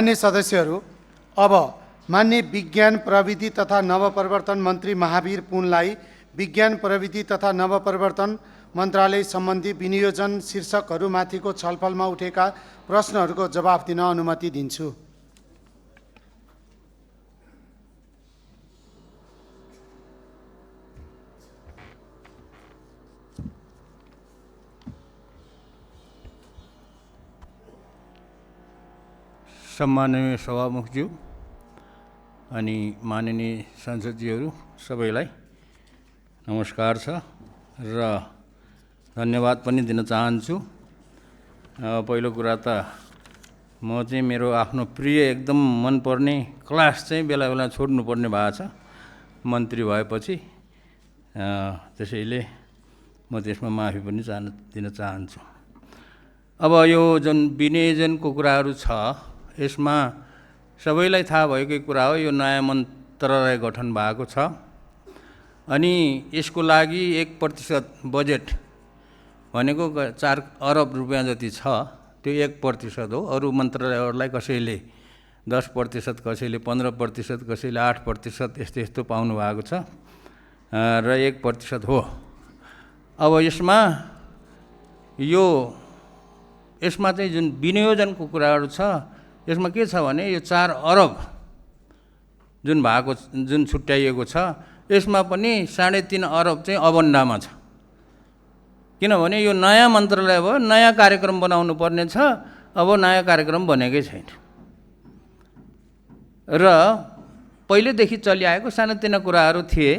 मान्य सदस्यहरू, अब मान्य विज्ञान प्रविधि तथा नवप्रवर्तन मन्त्री महावीर पुनलाई विज्ञान प्रविधि तथा नवप्रवर्तन मन्त्रालय सम्बन्धी विनियोजन शीर्षकहरूमाथिको छलफलमा उठेका प्रश्नहरूको जवाफ दिन अनुमति दिन्छु। सम्माननीय सभामुखज्यू अनि माननीय संसदज्यूहरू सबैलाई नमस्कार छ र धन्यवाद पनि दिन चाहन्छु। पहिलो कुरा त म चाहिँ मेरो आफ्नो प्रिय एकदम मनपर्ने क्लास चाहिँ बेला बेला छोड्नुपर्ने भएको छ मन्त्री भएपछि, त्यसैले म त्यसमा माफी पनि दिन चाहन्छु। अब यो जुन विनियोजनको कुराहरू छ, यसमा सबैलाई थाहा भएकै कुरा हो, यो नयाँ मन्त्रालय गठन भएको छ अनि यसको लागि 1% बजेट भनेको 4 अरब रुपियाँ जति छ, त्यो 1% हो। अरू मन्त्रालयहरूलाई कसैले 10%, कसैले 15%, कसैले 8% यस्तो यस्तो पाउनु भएको छ र 1% हो। अब यसमा चाहिँ जुन विनियोजनको कुराहरू छ, यसमा के छ भने यो 4 अरब जुन छुट्याइएको छ, यसमा पनि 3.5 अरब चाहिँ अबन्डामा छ। किनभने यो नयाँ मन्त्रालय भयो, नयाँ कार्यक्रम बनाउनु पर्ने छ, अब नयाँ कार्यक्रम बनेकै छैन र पहिलेदेखि चलिआएको सानोतिनो कुराहरू थिए।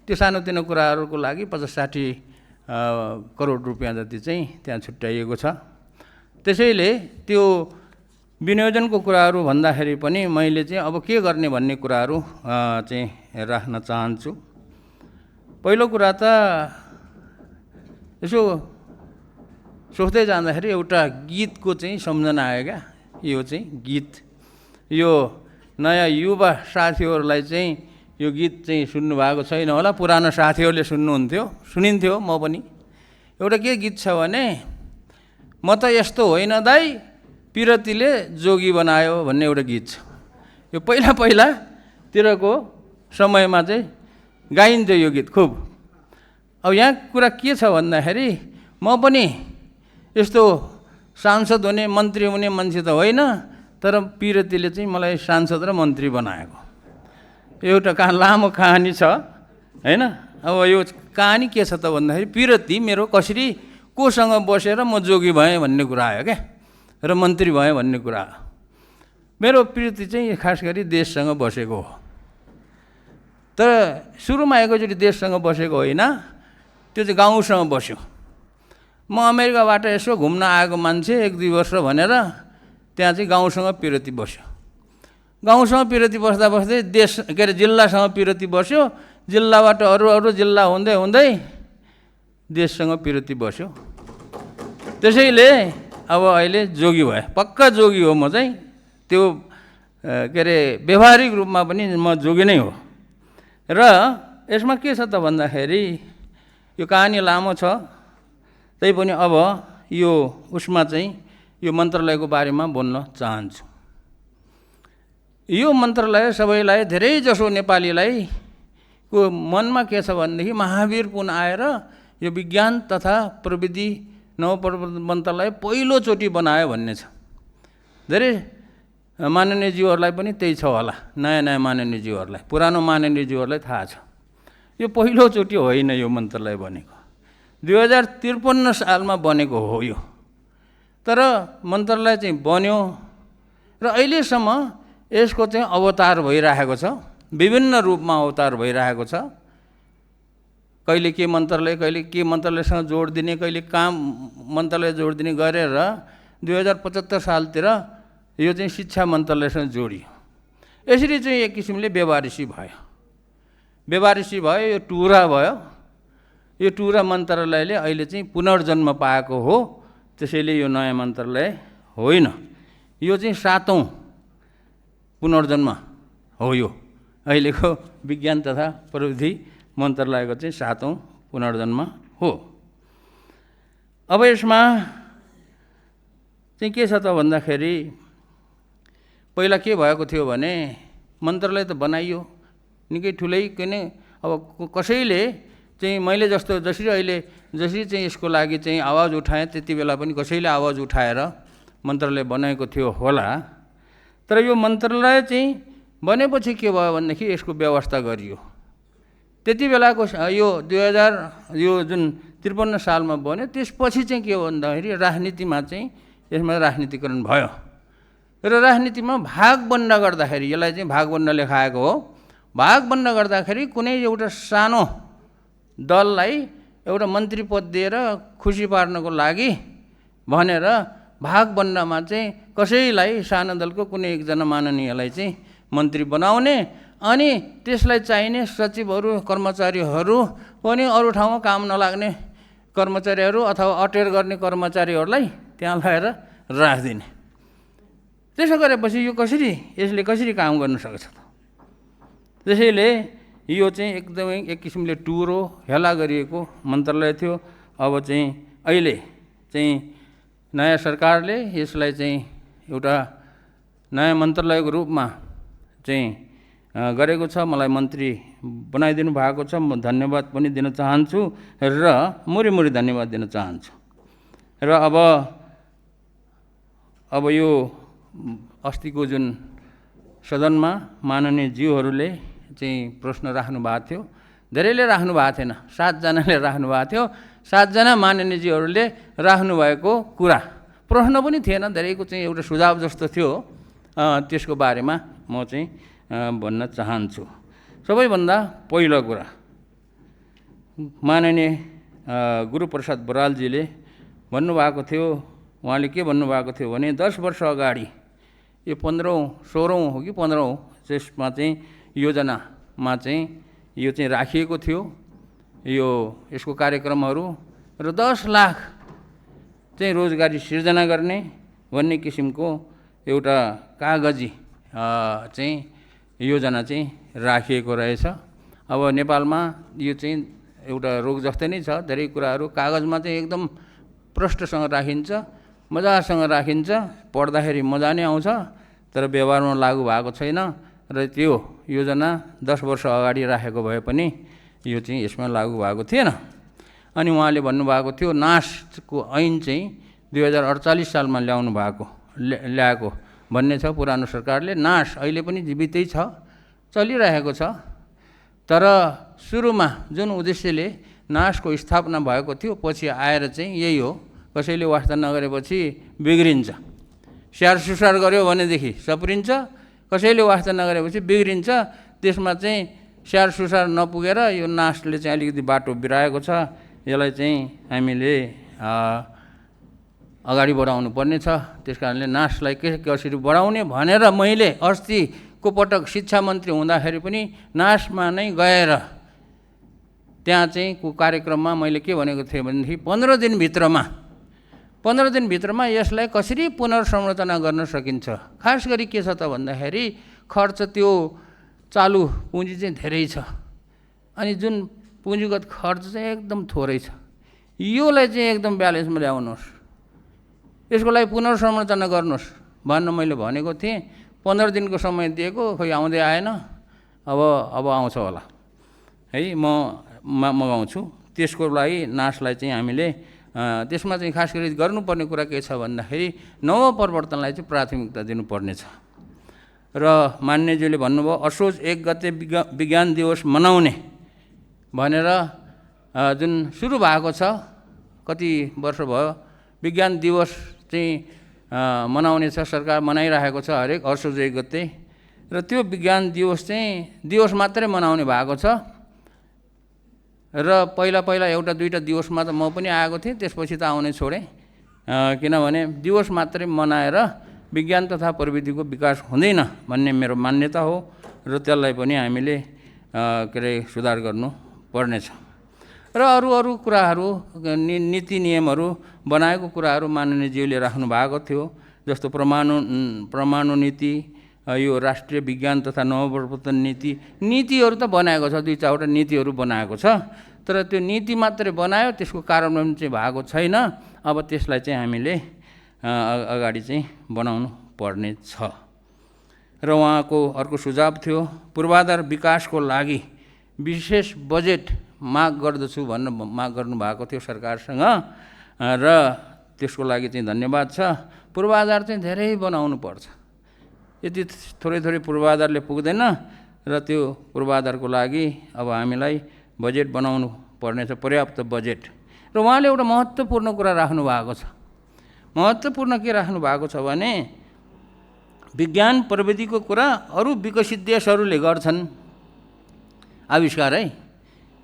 त्यो सानोतिनो कुराहरूको लागि 50-60 करोड रुपियाँ जति चाहिँ त्यहाँ छुट्याइएको छ। त्यसैले त्यो विनियोजनको कुराहरू भन्दाखेरि पनि मैले चाहिँ अब के गर्ने भन्ने कुराहरू चाहिँ राख्न चाहन्छु। पहिलो कुरा त यसो सोच्दै जाँदाखेरि एउटा गीतको चाहिँ सम्झना आयो क्या। यो चाहिँ गीत, यो नयाँ युवा साथीहरूलाई चाहिँ यो गीत चाहिँ सुन्नुभएको छैन होला, पुरानो साथीहरूले सुनिन्थ्यो म पनि। एउटा के गीत छ भने, म त यस्तो होइन दाइ पिरतीले जोगी बनायो भन्ने एउटा गीत छ। यो पहिलातिरको समयमा चाहिँ गाइन्थ्यो यो गीत खुब। अब यहाँ कुरा के छ भन्दाखेरि, म पनि यस्तो सांसद हुने मन्त्री हुने मान्छे त होइन, तर पिरतीले चाहिँ मलाई सांसद र मन्त्री बनाएको। एउटा लामो कहानी छ हैन। अब यो कहानी के छ त भन्दाखेरि, पिरती मेरो कसरी कोसँग बसेर म जोगी भएँ भन्ने कुरा आयो क्या, र मन्त्री भएँ भन्ने कुरा। मेरो पिरती चाहिँ खास गरी देशसँग बसेको हो, तर सुरुमा एकैचोटि देशसँग बसेको होइन, त्यो चाहिँ गाउँसँग बस्यो। म अमेरिकाबाट यसो घुम्न आएको मान्छे 1-2 वर्ष भनेर त्यहाँ चाहिँ गाउँसँग पिरती बस्यो। गाउँसँग पिरती बस्दा बस्दै जिल्लासँग पिरती बस्यो, जिल्लाबाट अरू जिल्ला हुँदै हुँदै देशसँग पिरती बस्यो। त्यसैले अब अहिले जोगी भए, पक्का जोगी हो म चाहिँ। त्यो व्यवहारिक रूपमा पनि म जोगी नै हो। र यसमा के छ त भन्दाखेरि, यो कहानी लामो छ, तैपनि अब उसमा चाहिँ यो मन्त्रालयको बारेमा बोल्न चाहन्छु। यो मन्त्रालय सबैलाई, धेरैजसो नेपालीलाई को मनमा के छ भनेदेखि, महावीर पुन आएर यो विज्ञान तथा प्रविधि नवप्रवर्तन मन्त्रालय पहिलोचोटि बनायो भन्ने छ। धेरै माननीयज्यूहरूलाई पनि त्यही छ होला, नयाँ माननीयज्यूहरूलाई। पुरानो माननीयज्यूहरूलाई थाहा छ यो पहिलोचोटि होइन यो मन्त्रालय बनेको। 2053 सालमा बनेको हो यो, तर मन्त्रालय चाहिँ बन्यो र अहिलेसम्म यसको चाहिँ अवतार भइरहेको छ, विभिन्न रूपमा अवतार भइरहेको छ। कहिले के मन्त्रालयसँग जोड दिने, कहिले काम मन्त्रालय जोड दिने गरेर 2075 सालतिर यो चाहिँ शिक्षा मन्त्रालयसँग जोडियो। यसरी चाहिँ एक किसिमले बेवारिसी भयो, यो टुरा भयो। यो टुरा मन्त्रालयले अहिले चाहिँ पुनर्जन्म पाएको हो। त्यसैले यो नयाँ मन्त्रालय होइन, यो चाहिँ 7औं पुनर्जन्म हो। यो अहिलेको विज्ञान तथा प्रविधि मन्त्रालयको चाहिँ 7औं पुनर्जन्म हो। अब यसमा चाहिँ के छ त भन्दाखेरि, पहिला के भएको थियो भने मन्त्रालय त बनाइयो निकै ठुलै किन अब कसैले चाहिँ मैले जसरी अहिले चाहिँ यसको लागि चाहिँ आवाज उठाएँ त्यति बेला पनि कसैले आवाज उठाएर मन्त्रालय बनाएको थियो होला। तर यो मन्त्रालय चाहिँ बनेपछि के भयो भनेदेखि यसको व्यवस्था गरियो। त्यति बेलाको यो 2000 यो जुन 53 सालमा बन्यो त्यसपछि चाहिँ के हो भन्दाखेरि राजनीतिमा चाहिँ यसमा राजनीतिकरण भयो र राजनीतिमा भागबन्ड गर्दाखेरि यसलाई चाहिँ भागबन्ड लेखाएको हो। भागबन्ड गर्दाखेरि कुनै एउटा सानो दललाई एउटा मन्त्री पद दिएर खुसी पार्नको लागि भनेर भागबन्डमा चाहिँ कसैलाई सानो दलको कुनै एकजना माननीयलाई चाहिँ मन्त्री बनाउने अनि त्यसलाई चाहिने सचिवहरू कर्मचारीहरू पनि अरू ठाउँमा काम नलाग्ने कर्मचारीहरू अथवा अटेर गर्ने कर्मचारीहरूलाई त्यहाँ लगाएर राखिदिने। त्यसो गरेपछि यो यसले कसरी काम गर्न सक्छ त? त्यसैले यो चाहिँ एकदमै एक किसिमले टुरो हेला गरिएको मन्त्रालय थियो। अब चाहिँ अहिले चाहिँ नयाँ सरकारले यसलाई चाहिँ एउटा नयाँ मन्त्रालयको रूपमा चाहिँ गरेको छ। मलाई मन्त्री बनाइदिनु भएको छ, म धन्यवाद पनि दिन चाहन्छु र मुरी धन्यवाद दिन चाहन्छु। र अब यो अस्तिको जुन सदनमा माननीय ज्यूहरूले चाहिँ प्रश्न राख्नु भएको थियो, धेरैले राख्नु भएको थिएन, 7 जनाले राख्नु भएको थियो। 7 जना माननीयज्यूहरूले राख्नुभएको कुरा प्रश्न पनि थिएन, धेरैको चाहिँ एउटा सुझाव जस्तो थियो। त्यसको बारेमा म चाहिँ भन्न चाहन्छु। सबैभन्दा पहिलो कुरा माननीय गुरुप्रसाद बरालजीले भन्नुभएको थियो। उहाँले के भन्नुभएको थियो भने 10 वर्ष अगाडि यो 15औँ 16औँ हो कि 15औँ त्यसमा चाहिँ योजनामा चाहिँ यो चाहिँ राखिएको थियो यसको कार्यक्रमहरू र 10 लाख चाहिँ रोजगारी सिर्जना गर्ने भन्ने किसिमको एउटा कागजी चाहिँ योजना चाहिँ राखिएको रहेछ। अब नेपालमा यो चाहिँ एउटा रोग जस्तै नै छ, धेरै कुराहरू कागजमा चाहिँ एकदम प्रष्टसँग राखिन्छ, मजासँग राखिन्छ, पढ्दाखेरि मजा नै आउँछ, तर व्यवहारमा लागू भएको छैन। र त्यो योजना 10 वर्ष अगाडि राखेको भए पनि यो चाहिँ यसमा लागू भएको थिएन। अनि उहाँले भन्नुभएको थियो नासको ऐन चाहिँ 2048 सालमा ल्याएको भन्ने छ पुरानो सरकारले। नास अहिले पनि जीवितै छ, चलिरहेको छ। तर सुरुमा जुन उद्देश्यले नासको स्थापना भएको थियो पछि आएर चाहिँ यही हो, कसैले वास्ता नगरेपछि बिग्रिन्छ, स्याहार सुसार गर्यो भनेदेखि सप्रिन्छ, कसैले वास्ता नगरेपछि बिग्रिन्छ। त्यसमा चाहिँ स्याहार सुसार नपुगेर यो नासले चाहिँ अलिकति बाटो बिराएको छ। यसलाई चाहिँ हामीले अगाडि बढाउनु पर्ने छ। त्यस कारणले नासलाई कसरी बढाउने भनेर मैले अस्तिको पटक शिक्षा मन्त्री हुँदाखेरि पनि नासमा नै गएर त्यहाँ चाहिँ कार्यक्रममा मैले के भनेको थिएँ भनेदेखि 15 दिनभित्रमा यसलाई कसरी पुनर्संरचना गर्न सकिन्छ। खास गरी के छ त भन्दाखेरि खर्च त्यो चालु पुँजी चाहिँ धेरै छ अनि जुन पुँजीगत खर्च चाहिँ एकदम थोरै छ। योलाई चाहिँ एकदम ब्यालेन्समा ल्याउनुहोस्, यसको लागि पुनर्संरचना गर्नुहोस् भन्न मैले भनेको थिएँ। 15 दिनको समय दिएको, खोइ आउँदै आएन। अब आउँछ होला है, म मगाउँछु। त्यसको लागि नासलाई चाहिँ हामीले त्यसमा चाहिँ खास गरी गर्नुपर्ने कुरा के छ भन्दाखेरि नवप्रवर्तनलाई चाहिँ प्राथमिकता दिनुपर्नेछ। र मान्यज्यूले भन्नुभयो असोज 1 गते विज्ञान दिवस मनाउने भनेर जुन सुरु भएको छ, कति वर्ष भयो विज्ञान दिवस चाहिँ मनाउने छ, सरकार मनाइरहेको छ हरेक असोज 1 गते। र त्यो विज्ञान दिवस चाहिँ दिवस मात्रै मनाउने भएको छ। र पहिला एउटा दुईटा दिवसमा त म पनि आएको थिएँ, त्यसपछि त आउने छोडेँ। किनभने दिवस मात्रै मनाएर विज्ञान तथा प्रविधिको विकास हुँदैन भन्ने मेरो मान्यता हो र त्यसलाई पनि हामीले सुधार गर्नुपर्नेछ। र अरू कुराहरू नीति नियमहरू बनाएको कुराहरू माननीयज्यूले राख्नु भएको थियो, जस्तो परमाणु नीति, यो राष्ट्रिय विज्ञान तथा नवप्रवर्तन नीतिहरू त बनाएको छ, 2-4वटा नीतिहरू बनाएको छ। तर त्यो नीति मात्रै बनायो, त्यसको कार्यान्वयन चाहिँ भएको छैन। अब त्यसलाई चाहिँ हामीले अगाडि चाहिँ बनाउनु पर्ने छ। र उहाँको अर्को सुझाव थियो पूर्वाधार विकासको लागि विशेष बजेट माग गर्दछु भनेर माग गर्नुभएको थियो सरकारसँग र त्यसको लागि चाहिँ धन्यवाद छ। पूर्वाधार चाहिँ धेरै बनाउनु पर्छ, यति थोरै पूर्वाधारले पुग्दैन र त्यो पूर्वाधारको लागि अब हामीलाई बजेट बनाउनु पर्नेछ, पर्याप्त बजेट। र उहाँले एउटा महत्त्वपूर्ण कुरा राख्नु भएको छ। महत्त्वपूर्ण के राख्नु भएको छ भने विज्ञान प्रविधिको कुरा अरू विकसित देशहरूले गर्छन् आविष्कार है,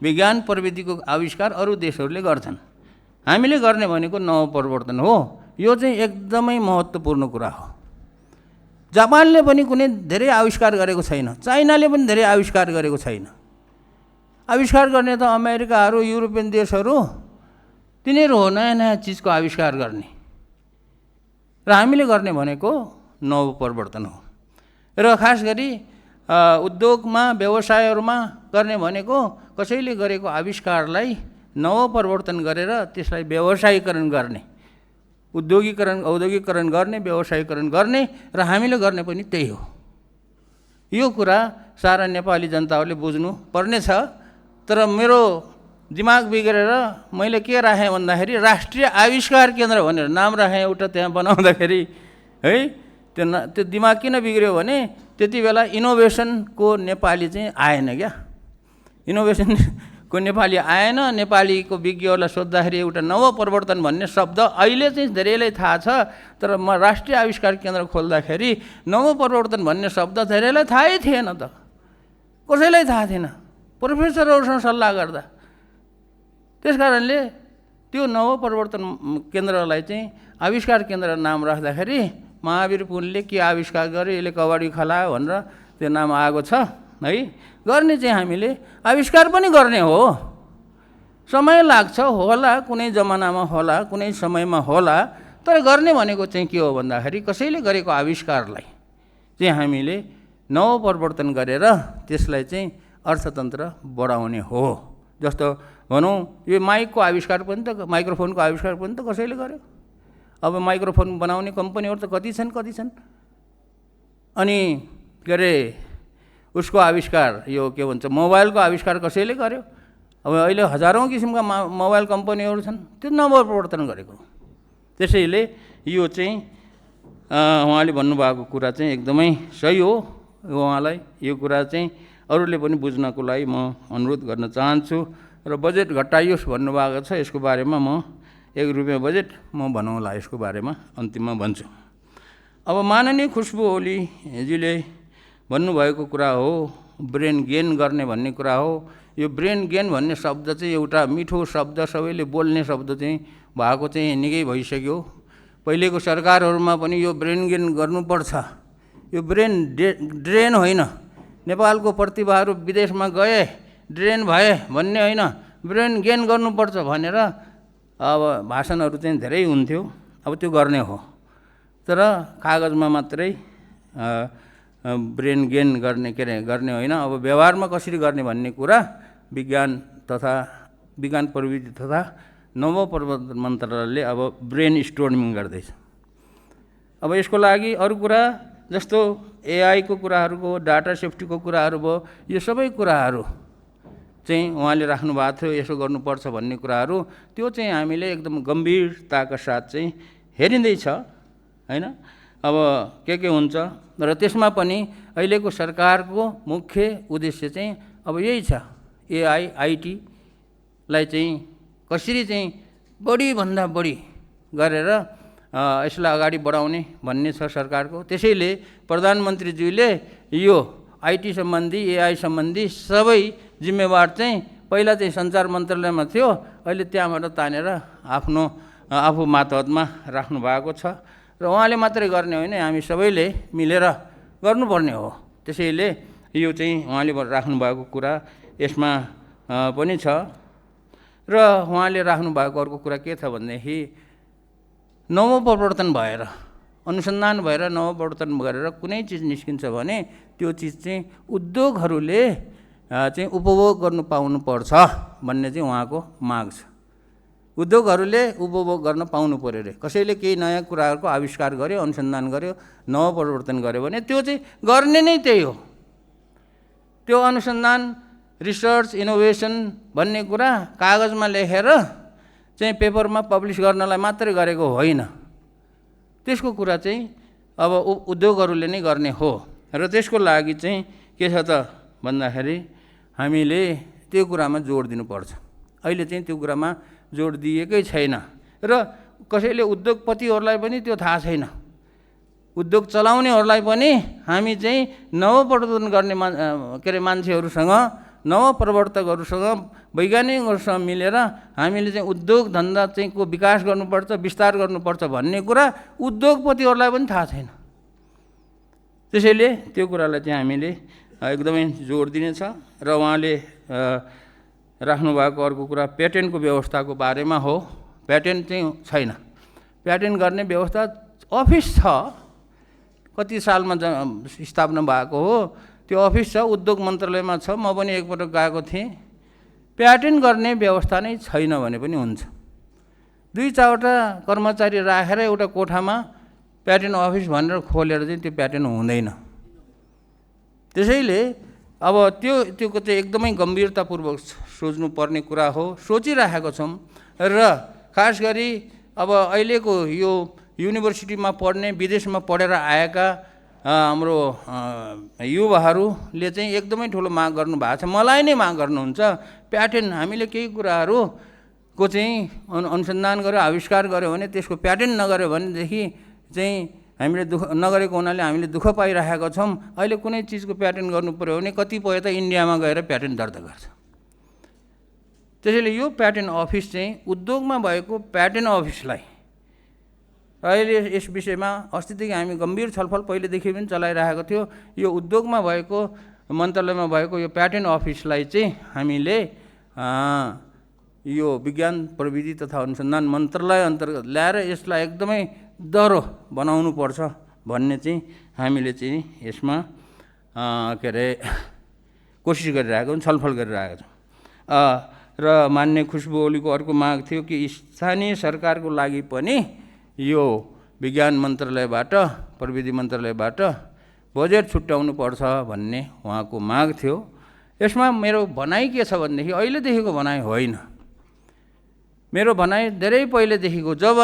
विज्ञान प्रविधिको आविष्कार अरू देशहरूले गर्छन्, हामीले गर्ने भनेको नवपरिवर्तन हो। यो चाहिँ एकदमै महत्त्वपूर्ण कुरा हो। जापानले पनि कुनै धेरै आविष्कार गरेको छैन, चाइनाले पनि धेरै आविष्कार गरेको छैन। आविष्कार गर्ने त अमेरिकाहरू, युरोपियन देशहरू, तिनीहरू हो नयाँ नयाँ चिजको आविष्कार गर्ने, र हामीले गर्ने भनेको नवपरिवर्तन हो। र खास गरी उद्योगमा व्यवसायहरूमा गर्ने भनेको कसैले गरेको आविष्कारलाई नवपरिवर्तन गरेर त्यसलाई व्यवसायीकरण गर्ने, औद्योगिकरण गर्ने, व्यवसायीकरण गर्ने, र हामीले गर्ने पनि त्यही हो। यो कुरा सारा नेपाली जनताहरूले बुझ्नु पर्नेछ। तर मेरो दिमाग बिग्रेर मैले के राखेँ भन्दाखेरि राष्ट्रिय आविष्कार केन्द्र भनेर नाम राखेँ एउटा, त्यहाँ बनाउँदाखेरि है त्यो दिमाग किन बिग्रियो भने त्यति बेला इनोभेसनको नेपाली चाहिँ आएन क्या, इनोभेसनको नेपाली आएन। नेपालीको विज्ञहरूलाई सोद्धाखेरि एउटा नवपरिवर्तन भन्ने शब्द अहिले चाहिँ धेरैलाई थाहा छ, तर म राष्ट्रिय आविष्कार केन्द्र खोल्दाखेरि नवपरिवर्तन भन्ने शब्द धेरैलाई थाहै थिएन, त कसैलाई थाहा थिएन प्रोफेसरहरूसँग सल्लाह गर्दा। त्यस कारणले त्यो नवपरिवर्तन केन्द्रलाई चाहिँ आविष्कार केन्द्र नाम राख्दाखेरि महावीर पुनले के आविष्कार गर्यो, यसले कबड्डी खलायो भनेर त्यो नाम आएको छ है। गर्ने चाहिँ हामीले आविष्कार पनि गर्ने हो, समय लाग्छ होला, कुनै जमानामा होला, कुनै समयमा होला, तर गर्ने भनेको चाहिँ के हो भन्दाखेरि कसैले गरेको आविष्कारलाई चाहिँ हामीले नवपरिवर्तन गरेर त्यसलाई चाहिँ अर्थतन्त्र बढाउने हो। जस्तो भनौँ यो माइकको आविष्कार पनि त, माइक्रोफोनको आविष्कार पनि त कसैले गर्यो। अब माइक्रोफोन बनाउने कम्पनीहरू त कति छन्। अनि के अरे उसको आविष्कार, यो के भन्छ मोबाइलको आविष्कार कसैले गर्यो। अब अहिले हजारौँ किसिमका मोबाइल कम्पनीहरू छन्, त्यो नवपरिवर्तन गरेको। त्यसैले यो चाहिँ उहाँले भन्नुभएको कुरा चाहिँ एकदमै सही हो। उहाँलाई यो कुरा चाहिँ अरूले पनि बुझ्नको लागि म अनुरोध गर्न चाहन्छु। र बजेट घटाइयोस् भन्नुभएको छ, यसको बारेमा म 1 रुपियाँ बजेट म भनौँला, यसको बारेमा अन्तिममा भन्छु। अब माननीय खुसबु ओलीजीले भन्नुभएको कुरा हो ब्रेन गेन गर्ने भन्ने कुरा हो। यो ब्रेन गेन भन्ने शब्द चाहिँ एउटा मिठो शब्द, सबैले बोल्ने शब्द चाहिँ भएको चाहिँ निकै भइसक्यो। पहिलेको सरकारहरूमा पनि यो ब्रेन गेन गर्नुपर्छ, यो ब्रेन ड्रेन होइन। नेपालको प्रतिभाहरू विदेशमा गए ड्रेन भए भन्ने होइन, ब्रेन गेन गर्नुपर्छ भनेर अब भाषणहरू चाहिँ धेरै हुन्थ्यो। अब त्यो गर्ने हो, तर कागजमा मात्रै ब्रेन गेन गर्ने गर्ने होइन। अब व्यवहारमा कसरी गर्ने भन्ने कुरा विज्ञान प्रविधि तथा नवपरिवर्तन मन्त्रालयले अब ब्रेन स्टोर्मिङ गर्दैछ। अब यसको लागि अरू कुरा जस्तो एआईको कुराहरूको, डाटा सेफ्टीको कुराहरू भयो, यो सबै कुराहरू चाहिँ उहाँले राख्नु भएको थियो, यसो गर्नुपर्छ भन्ने कुराहरू, त्यो चाहिँ हामीले एकदम गम्भीरताका साथ चाहिँ हेरिँदैछ होइन। अब के हुन्छ र त्यसमा पनि अहिलेको सरकारको मुख्य उद्देश्य चाहिँ अब यही छ, एआई आइटीलाई चाहिँ कसरी चाहिँ बढीभन्दा बढी गरेर यसलाई अगाडि बढाउने भन्ने छ सरकारको। त्यसैले प्रधानमन्त्रीज्यूले यो आइटी सम्बन्धी, एआई सम्बन्धी सबै जिम्मेवार चाहिँ पहिला चाहिँ सञ्चार मन्त्रालयमा थियो, अहिले त्यहाँबाट तानेर आफू मातहतमा राख्नु भएको छ। र उहाँले मात्रै गर्ने होइन, हामी सबैले मिलेर गर्नुपर्ने हो। त्यसैले यो चाहिँ उहाँले राख्नुभएको कुरा यसमा पनि छ। र उहाँले राख्नुभएको अर्को कुरा के छ भनेदेखि नवपरिवर्तन भएर, अनुसन्धान भएर नवपरिवर्तन गरेर कुनै चिज निस्किन्छ भने त्यो चिज चाहिँ उद्योगहरूले चाहिँ उपभोग गर्नु पाउनुपर्छ भन्ने चाहिँ उहाँको माग छ। उद्योगहरूले उपभोग गर्न पाउनु पऱ्यो अरे। कसैले केही नयाँ कुराहरूको आविष्कार गर्यो, अनुसन्धान गर्यो, नवपरिवर्तन गर्यो भने त्यो चाहिँ गर्ने नै त्यही हो। त्यो अनुसन्धान, रिसर्च, इनोभेसन भन्ने कुरा कागजमा लेखेर चाहिँ पेपरमा पब्लिस गर्नलाई मात्रै गरेको होइन। त्यसको कुरा चाहिँ अब उद्योगहरूले नै गर्ने हो। र त्यसको लागि चाहिँ के छ त भन्दाखेरि हामीले त्यो कुरामा जोड दिनुपर्छ। अहिले चाहिँ त्यो कुरामा जोड दिएकै छैन र कसैले उद्योगपतिहरूलाई पनि त्यो थाहा छैन। उद्योग चलाउनेहरूलाई पनि हामी चाहिँ नवपरिवर्तन गर्ने मान्छेहरूसँग, नवप्रवर्तकहरूसँग, वैज्ञानिकहरूसँग मिलेर हामीले चाहिँ उद्योग धन्दा चाहिँ को विकास गर्नुपर्छ, विस्तार गर्नुपर्छ भन्ने कुरा उद्योगपतिहरूलाई पनि थाहा छैन। त्यसैले त्यो कुरालाई चाहिँ हामीले एकदमै जोड दिनेछ। र उहाँले राख्नुभएको अर्को कुरा पेटेन्टको व्यवस्थाको बारेमा हो। पेटेन्ट चाहिँ छैन। पेटेन्ट गर्ने व्यवस्था अफिस छ, कति सालमा स्थापना भएको हो त्यो अफिस छ, उद्योग मन्त्रालयमा छ। म पनि एकपटक गएको थिएँ। पेटेन्ट गर्ने व्यवस्था नै छैन भने पनि हुन्छ। 2-4वटा कर्मचारी राखेर एउटा कोठामा पेटेन्ट अफिस भनेर खोलेर चाहिँ त्यो पेटेन्ट हुँदैन। त्यसैले अब त्यो चाहिँ एकदमै गम्भीरतापूर्वक सोच्नुपर्ने कुरा हो। सोचिराखेको छौँ र खास गरी अब अहिलेको यो युनिभर्सिटीमा पढ्ने, विदेशमा पढेर आएका हाम्रो युवाहरूले चाहिँ एकदमै ठुलो माग गर्नुभएको छ। मलाई नै माग गर्नुहुन्छ पेटेन्ट। हामीले केही कुराहरूको चाहिँ अनुसन्धान गर्यो, आविष्कार गर्यो भने त्यसको पेटेन्ट नगर्यो भनेदेखि चाहिँ हामीले दुःख नगरेको हुनाले हामीले दुःख पाइरहेका छौँ। अहिले कुनै चिजको पेटेन्ट गर्नु पऱ्यो भने कतिपय त इन्डियामा गएर पेटेन्ट दर्ता गर्छ। त्यसैले यो पेटेन्ट अफिस चाहिँ उद्योगमा भएको पेटेन्ट अफिसलाई अहिले यस विषयमा अस्तिदेखि हामी गम्भीर छलफल पहिलेदेखि पनि चलाइरहेको थियो। यो उद्योगमा भएको, मन्त्रालयमा भएको यो पेटेन्ट अफिसलाई चाहिँ हामीले यो विज्ञान प्रविधि तथा अनुसन्धान मन्त्रालय अन्तर्गत ल्याएर यसलाई एकदमै दह्रो बनाउनुपर्छ भन्ने चाहिँ हामीले चाहिँ यसमा के अरे कोसिस गरिरहेको छौँ, छलफल गरिरहेको छौँ। र मान्य खुसबु ओलीको अर्को माग थियो कि स्थानीय सरकारको लागि पनि यो विज्ञान मन्त्रालयबाट, प्रविधि मन्त्रालयबाट बजेट छुट्याउनुपर्छ भन्ने उहाँको माग थियो। यसमा मेरो भनाइ के छ भनेदेखि अहिलेदेखिको भनाइ होइन। मेरो भनाइ धेरै पहिलेदेखिको, जब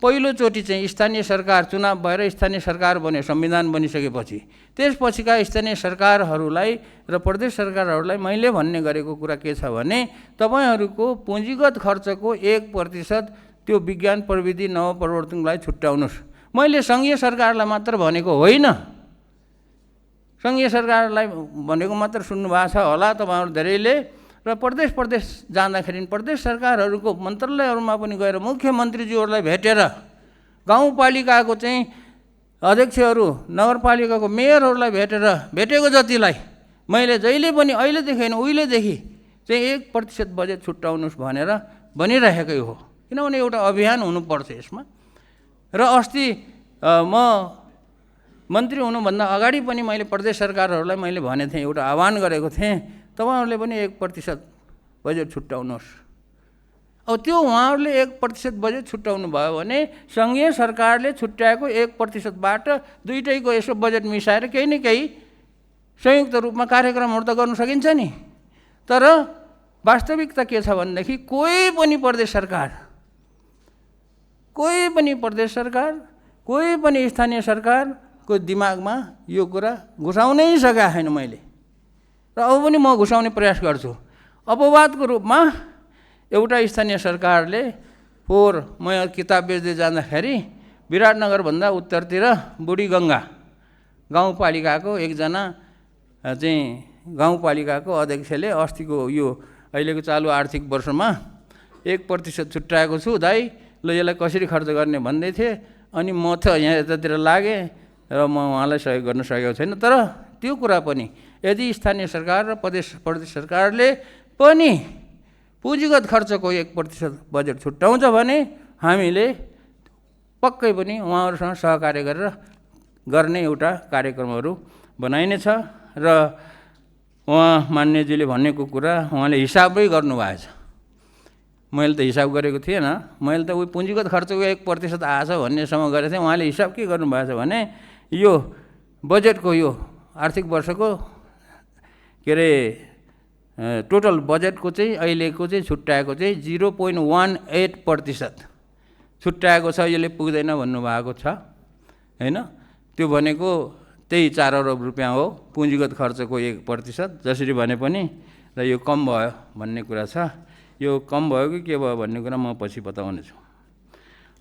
पहिलोचोटि चाहिँ स्थानीय सरकार चुनाव भएर स्थानीय सरकार बन्यो, संविधान बनिसकेपछि त्यसपछिका स्थानीय सरकारहरूलाई र प्रदेश सरकारहरूलाई मैले भन्ने गरेको कुरा के छ भने तपाईँहरूको पुँजीगत खर्चको 1% त्यो विज्ञान प्रविधि नवपरिवर्तनलाई छुट्याउनुहोस्। मैले सङ्घीय सरकारलाई मात्र भनेको होइन। सङ्घीय सरकारलाई भनेको मात्र सुन्नुभएको छ होला तपाईँहरू धेरैले। र प्रदेश जाँदाखेरि प्रदेश सरकारहरूको मन्त्रालयहरूमा पनि गएर मुख्यमन्त्रीज्यूहरूलाई भेटेर, गाउँपालिकाको चाहिँ अध्यक्षहरू, नगरपालिकाको मेयरहरूलाई भेटेको जतिलाई मैले जहिले पनि अहिलेदेखि होइन उहिलेदेखि चाहिँ 1% बजेट छुट्याउनुहोस् भनेर भनिरहेकै हो। किनभने एउटा अभियान हुनुपर्छ यसमा। र अस्ति म मन्त्री हुनुभन्दा अगाडि पनि मैले प्रदेश सरकारहरूलाई मैले भनेको थिएँ, एउटा आह्वान गरेको थिएँ, तपाईँहरूले पनि 1% बजेट छुट्याउनुहोस्। अब त्यो उहाँहरूले 1% बजेट छुट्याउनु भयो भने सङ्घीय सरकारले छुट्याएको 1%बाट दुईटैको यसो बजेट मिसाएर केही न केही संयुक्त रूपमा कार्यक्रमहरू त गर्नु सकिन्छ नि। तर वास्तविकता के छ भनेदेखि कोही पनि प्रदेश सरकार, कोही पनि स्थानीय सरकारको दिमागमा यो कुरा घुसाउनै सकेको छैन मैले। र अब पनि म घुसाउने प्रयास गर्छु। अपवादको रूपमा एउटा स्थानीय सरकारले म किताब बेच्दै जाँदाखेरि विराटनगरभन्दा उत्तरतिर बुढी गङ्गा गाउँपालिकाको एकजना चाहिँ गाउँपालिकाको अध्यक्षले अस्तिको यो अहिलेको चालु आर्थिक वर्षमा 1% छुट्याएको छु दाइ, ल यसलाई कसरी खर्च गर्ने भन्दै थिएँ। अनि म त यहाँ यतातिर लागेँ र म उहाँलाई सहयोग गर्न सकेको छैन। तर त्यो कुरा पनि यदि स्थानीय सरकार र प्रदेश सरकारले पनि पुँजीगत खर्चको 1% बजेट छुट्याउँछ भने हामीले पक्कै पनि उहाँहरूसँग सहकार्य गरेर गर्ने एउटा कार्यक्रमहरू बनाइनेछ। र उहाँ मान्यजीले भनेको कुरा उहाँले हिसाबै गर्नुभएछ। मैले त हिसाब गरेको थिएन, मैले त उही पुँजीगत खर्चको 1% आएछ भन्नेसम्म गरेको थिएँ। उहाँले हिसाब के गर्नुभएको छ भने यो बजेटको यो आर्थिक वर्षको के अरे टोटल बजेटको चाहिँ अहिलेको चाहिँ छुट्याएको चाहिँ 0.18% छुट्याएको छ, यसले पुग्दैन भन्नुभएको छ होइन। त्यो भनेको त्यही 4 अरब रुपियाँ हो पुँजीगत खर्चको 1%, जसरी भने पनि। र यो कम भयो भन्ने कुरा छ। यो कम भयो कि के भयो भन्ने कुरा म पछि बताउने छु।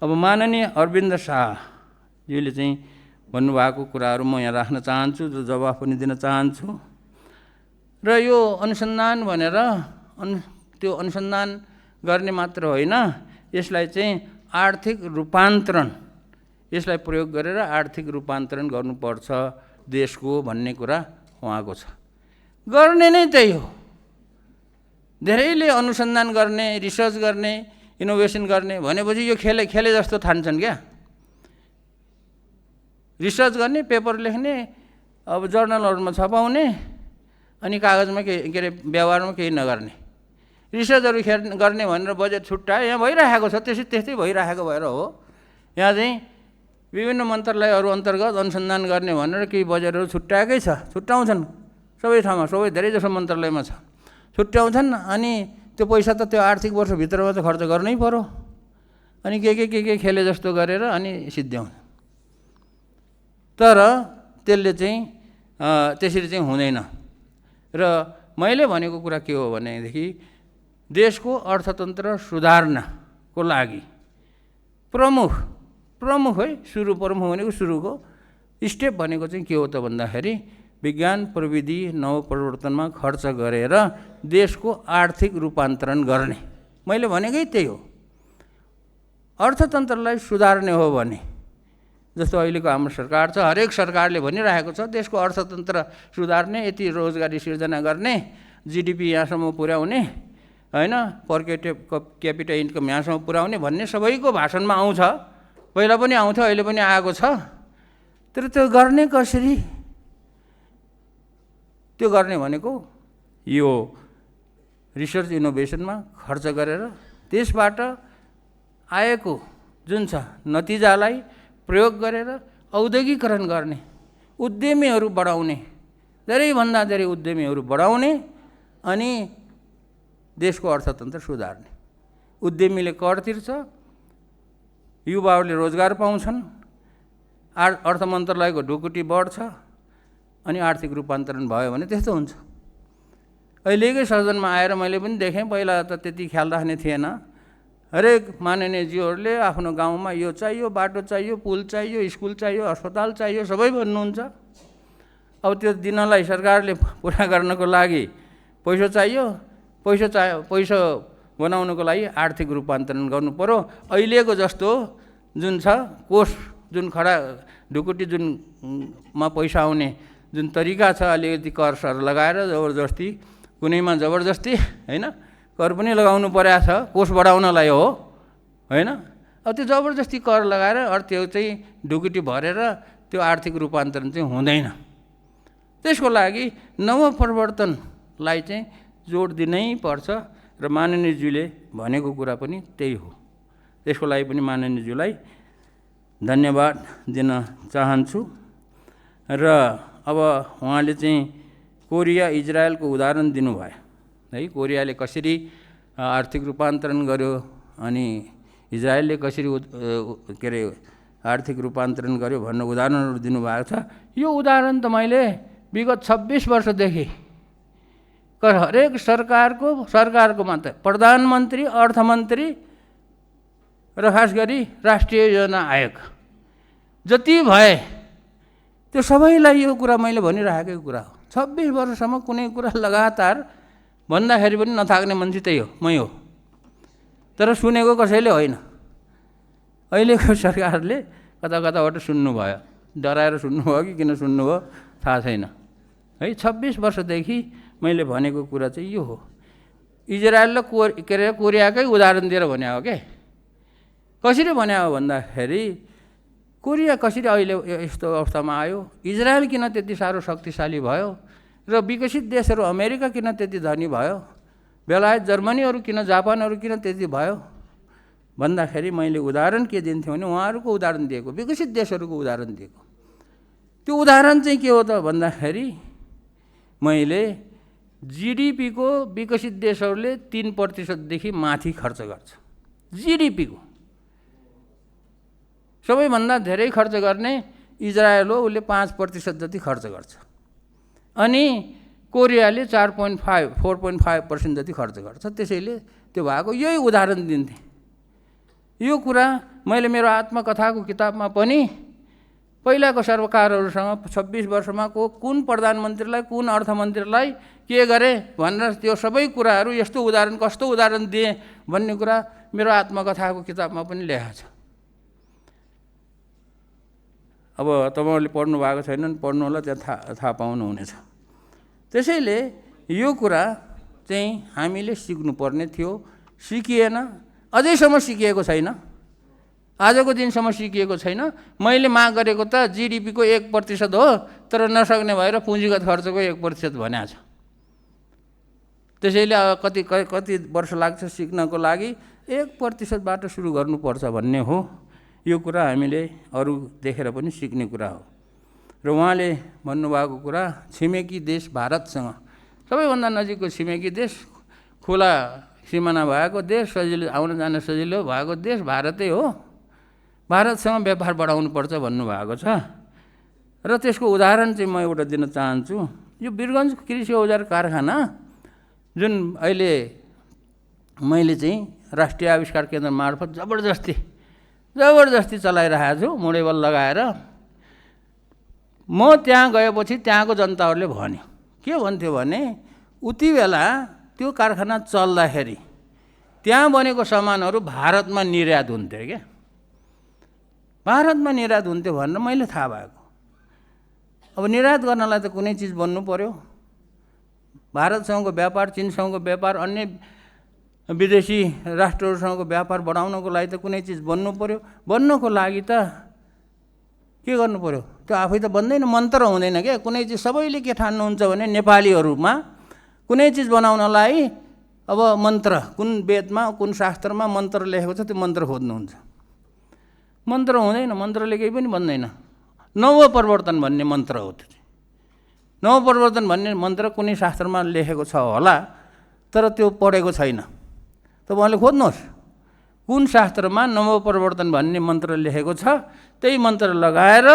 अब माननीय अरविन्द शाहजीले चाहिँ भन्नुभएको कुराहरू म यहाँ राख्न चाहन्छु, जो जवाफ पनि दिन चाहन्छु। र यो अनुसन्धान भनेर त्यो अनुसन्धान गर्ने मात्र होइन, यसलाई चाहिँ आर्थिक रूपान्तरण, यसलाई प्रयोग गरेर आर्थिक रूपान्तरण गर्नुपर्छ देशको भन्ने कुरा उहाँको छ। गर्ने नै त्यही हो। धेरैले अनुसन्धान गर्ने, रिसर्च गर्ने, इनोभेसन गर्ने भनेपछि यो खेले जस्तो ठान्छन् क्या। रिसर्च गर्ने, पेपर लेख्ने, अब जर्नलहरूमा छपाउने, अनि कागजमा के अरे व्यवहारमा केही नगर्ने। रिसर्चहरू गर्ने भनेर बजेट छुट्यायो, यहाँ भइरहेको छ, त्यस्तै भइरहेको भएर हो। यहाँ चाहिँ विभिन्न मन्त्रालयहरू अन्तर्गत अनुसन्धान गर्ने भनेर केही बजेटहरू छुट्याएकै छ, छुट्याउँछन् सबै ठाउँमा, धेरैजसो मन्त्रालयमा छ, छुट्याउँछन्। अनि त्यो पैसा त त्यो आर्थिक वर्षभित्रमा त खर्च गर्नै पर्यो। अनि के खेले जस्तो गरेर अनि सिद्ध्याउँछ। तर त्यसले चाहिँ त्यसरी चाहिँ हुँदैन। र मैले भनेको कुरा के हो भनेदेखि देशको अर्थतन्त्र सुधार्नको लागि प्रमुख है, प्रमुख भनेको सुरुको स्टेप भनेको चाहिँ के हो त भन्दाखेरि विज्ञान प्रविधि नवपरिवर्तनमा खर्च गरेर देशको आर्थिक रूपान्तरण गर्ने। मैले भनेकै त्यही हो। अर्थतन्त्रलाई सुधार्ने हो भने, जस्तो अहिलेको हाम्रो सरकार छ, हरेक सरकारले भनिरहेको छ देशको अर्थतन्त्र सुधार्ने, यति रोजगारी सिर्जना गर्ने, जिडिपी यहाँसम्म पुर्याउने होइन, पर क्यापिटा इन्कम यहाँसम्म पुर्याउने भन्ने सबैको भाषणमा आउँछ। पहिला पनि आउँथ्यो, अहिले पनि आएको छ। तर त्यो गर्ने कसरी? त्यो गर्ने भनेको यो रिसर्च इनोभेसनमा खर्च गरेर त्यसबाट आएको जुन छ नतिजालाई प्रयोग गरेर औद्योगिकरण गर्ने, उद्यमीहरू बढाउने, धेरैभन्दा धेरै उद्यमीहरू बढाउने, अनि देशको अर्थतन्त्र सुधार्ने। उद्यमीले कर तिर्छ, युवाहरूले रोजगार पाउँछन्, अर्थ मन्त्रालयको ढुकुटी बढ्छ, अनि आर्थिक रूपान्तरण भयो भने त्यस्तो हुन्छ। अहिलेकै सदनमा आएर मैले पनि देखेँ, पहिला त त्यति ख्याल राख्ने थिएन। हरेक माननीयज्यूहरूले आफ्नो गाउँमा यो चाहियो, बाटो चाहियो, पुल चाहियो, स्कुल चाहियो, अस्पताल चाहियो, सबै भन्नुहुन्छ। अब त्यो दिनलाई सरकारले पुरा गर्नको लागि पैसा चाहियो, पैसा बनाउनको लागि आर्थिक रूपान्तरण गर्नु पर्यो। अहिलेको जस्तो जुन छ कोष, जुन खडा ढुकुटी जुनमा पैसा आउने जुन तरिका छ, अलिकति कर सर लगाएर जबरजस्ती, कुनैमा जबरजस्ती होइन, कर पनि लगाउनु परेको छ कोष बढाउनलाई हो होइन। अब त्यो जबरजस्ती कर लगाएर त्यो चाहिँ ढुकुटी भरेर त्यो आर्थिक रूपान्तरण चाहिँ हुँदैन। त्यसको लागि नवपरिवर्तनलाई चाहिँ जोड दिनै पर्छ। र माननीयज्यूले भनेको कुरा पनि त्यही हो। त्यसको लागि पनि माननीयज्यूलाई धन्यवाद दिन चाहन्छु। र अब उहाँले चाहिँ कोरिया इजरायलको उदाहरण दिनुभयो है, कोरियाले कसरी आर्थिक रूपान्तरण गर्यो अनि इजरायलले कसरी के अरे आर्थिक रूपान्तरण गर्यो भन्ने उदाहरणहरू दिनुभएको छ। यो उदाहरण त मैले विगत 26 वर्षदेखि हरेक सरकारको मात्र प्रधानमन्त्री, अर्थमन्त्री र खास गरी राष्ट्रिय योजना आयोग जति भए त्यो सबैलाई यो कुरा मैले भनिराखेकै कुरा हो। 26 वर्षसम्म कुनै कुरा लगातार भन्दाखेरि पनि नथाक्ने मान्छे त्यही हो, मै हो। तर सुनेको कसैले होइन। अहिलेको सरकारले कताबाट सुन्नुभयो, डराएर सुन्नुभयो कि किन सुन्नुभयो थाहा छैन है। 26 वर्षदेखि मैले भनेको कुरा चाहिँ यो हो। इजरायल र कोरियाकै उदाहरण दिएर भने हो के। कसरी भने हो भन्दाखेरि कोरिया कसरी अहिले यस्तो अवस्थामा आयो, इजरायल किन त्यति साह्रो शक्तिशाली भयो, र विकसित देशहरू अमेरिका किन त्यति धनी भयो, बेलायत जर्मनीहरू किन जापानहरू किन त्यति भयो भन्दाखेरि मैले उदाहरण के दिन्थेँ भने उहाँहरूको उदाहरण दिएको, विकसित देशहरूको उदाहरण दिएको। त्यो उदाहरण चाहिँ के हो त भन्दाखेरि मैले जिडिपीको विकसित देशहरूले 3% माथि खर्च गर्छ। जिडिपीको सबैभन्दा धेरै खर्च गर्ने इजरायल हो, उसले 5% जति खर्च गर्छ। अनि कोरियाले 4.5-4.5% जति खर्च गर्छ। त्यसैले त्यो भएको यही उदाहरण दिन्थेँ। यो कुरा मैले मेरो आत्मकथाको किताबमा पनि पहिलाको सरकारहरूसँग 26 वर्षमा कुन प्रधानमन्त्रीलाई कुन अर्थमन्त्रीलाई के गरे भनेर त्यो सबै कुराहरू यस्तो उदाहरण कस्तो उदाहरण दिए भन्ने कुरा मेरो आत्मकथाको किताबमा पनि लेखेको छ। अब तपाईँहरूले पढ्नु भएको छैन, पढ्नु होला, त्यहाँ थाहा पाउनुहुनेछ। त्यसैले यो कुरा चाहिँ हामीले सिक्नुपर्ने थियो, सिकिएन, अझैसम्म सिकिएको छैन, आजको दिनसम्म सिकिएको छैन। मैले माग गरेको त जिडिपीको 1% हो, तर नसक्ने भएर पुँजीगत खर्चको 1% भनेको छ। त्यसैले कति वर्ष लाग्छ सिक्नको लागि, 1%बाट सुरु गर्नुपर्छ भन्ने हो। यो कुरा हामीले अरू देखेर पनि सिक्ने कुरा हो। र उहाँले भन्नुभएको कुरा छिमेकी देश भारतसँग, सबैभन्दा नजिकको छिमेकी देश, खुला सिमाना भएको देश, सजिलो आउन जान सजिलो भएको देश भारतै हो। भारतसँग व्यापार बढाउनुपर्छ भन्नुभएको छ। र त्यसको उदाहरण चाहिँ म एउटा दिन चाहन्छु। यो वीरगञ्ज कृषि औजार कारखाना जुन अहिले मैले चाहिँ राष्ट्रिय आविष्कार केन्द्र मार्फत जबरजस्ती चलाइरहेको छु, मोडेबल लगाएर। म त्यहाँ गएपछि त्यहाँको जनताहरूले भन्यो, के भन्थ्यो भने उति बेला त्यो कारखाना चल्दाखेरि त्यहाँ बनेको सामानहरू भारतमा निर्यात हुन्थ्यो क्या, भारतमा निर्यात हुन्थ्यो भनेर मैले थाहा भएको। अब निर्यात गर्नलाई त कुनै चिज बन्नु पर्यो। भारतसँगको व्यापार, चीनसँगको व्यापार, अन्य विदेशी राष्ट्रहरूसँगको व्यापार बढाउनको लागि त कुनै चिज बन्नु पर्यो। बन्नको लागि त के गर्नु पर्यो? त्यो आफै त बन्दैन, मन्त्र हुँदैन क्या। कुनै चिज सबैले के ठान्नुहुन्छ भने नेपालीहरूमा कुनै चिज बनाउनलाई अब मन्त्र, कुन वेदमा कुन शास्त्रमा मन्त्र लेखेको छ त्यो मन्त्र खोज्नुहुन्छ। मन्त्र हुँदैन, मन्त्रले केही पनि बन्दैन। नवपरिवर्तन भन्ने मन्त्र हो त्यो। नवपरिवर्तन भन्ने मन्त्र कुनै शास्त्रमा लेखेको छ होला, तर त्यो पढेको छैन। तपाईँले खोज्नुहोस् कुन शास्त्रमा नवपरिवर्तन भन्ने मन्त्र लेखेको छ, त्यही मन्त्र लगाएर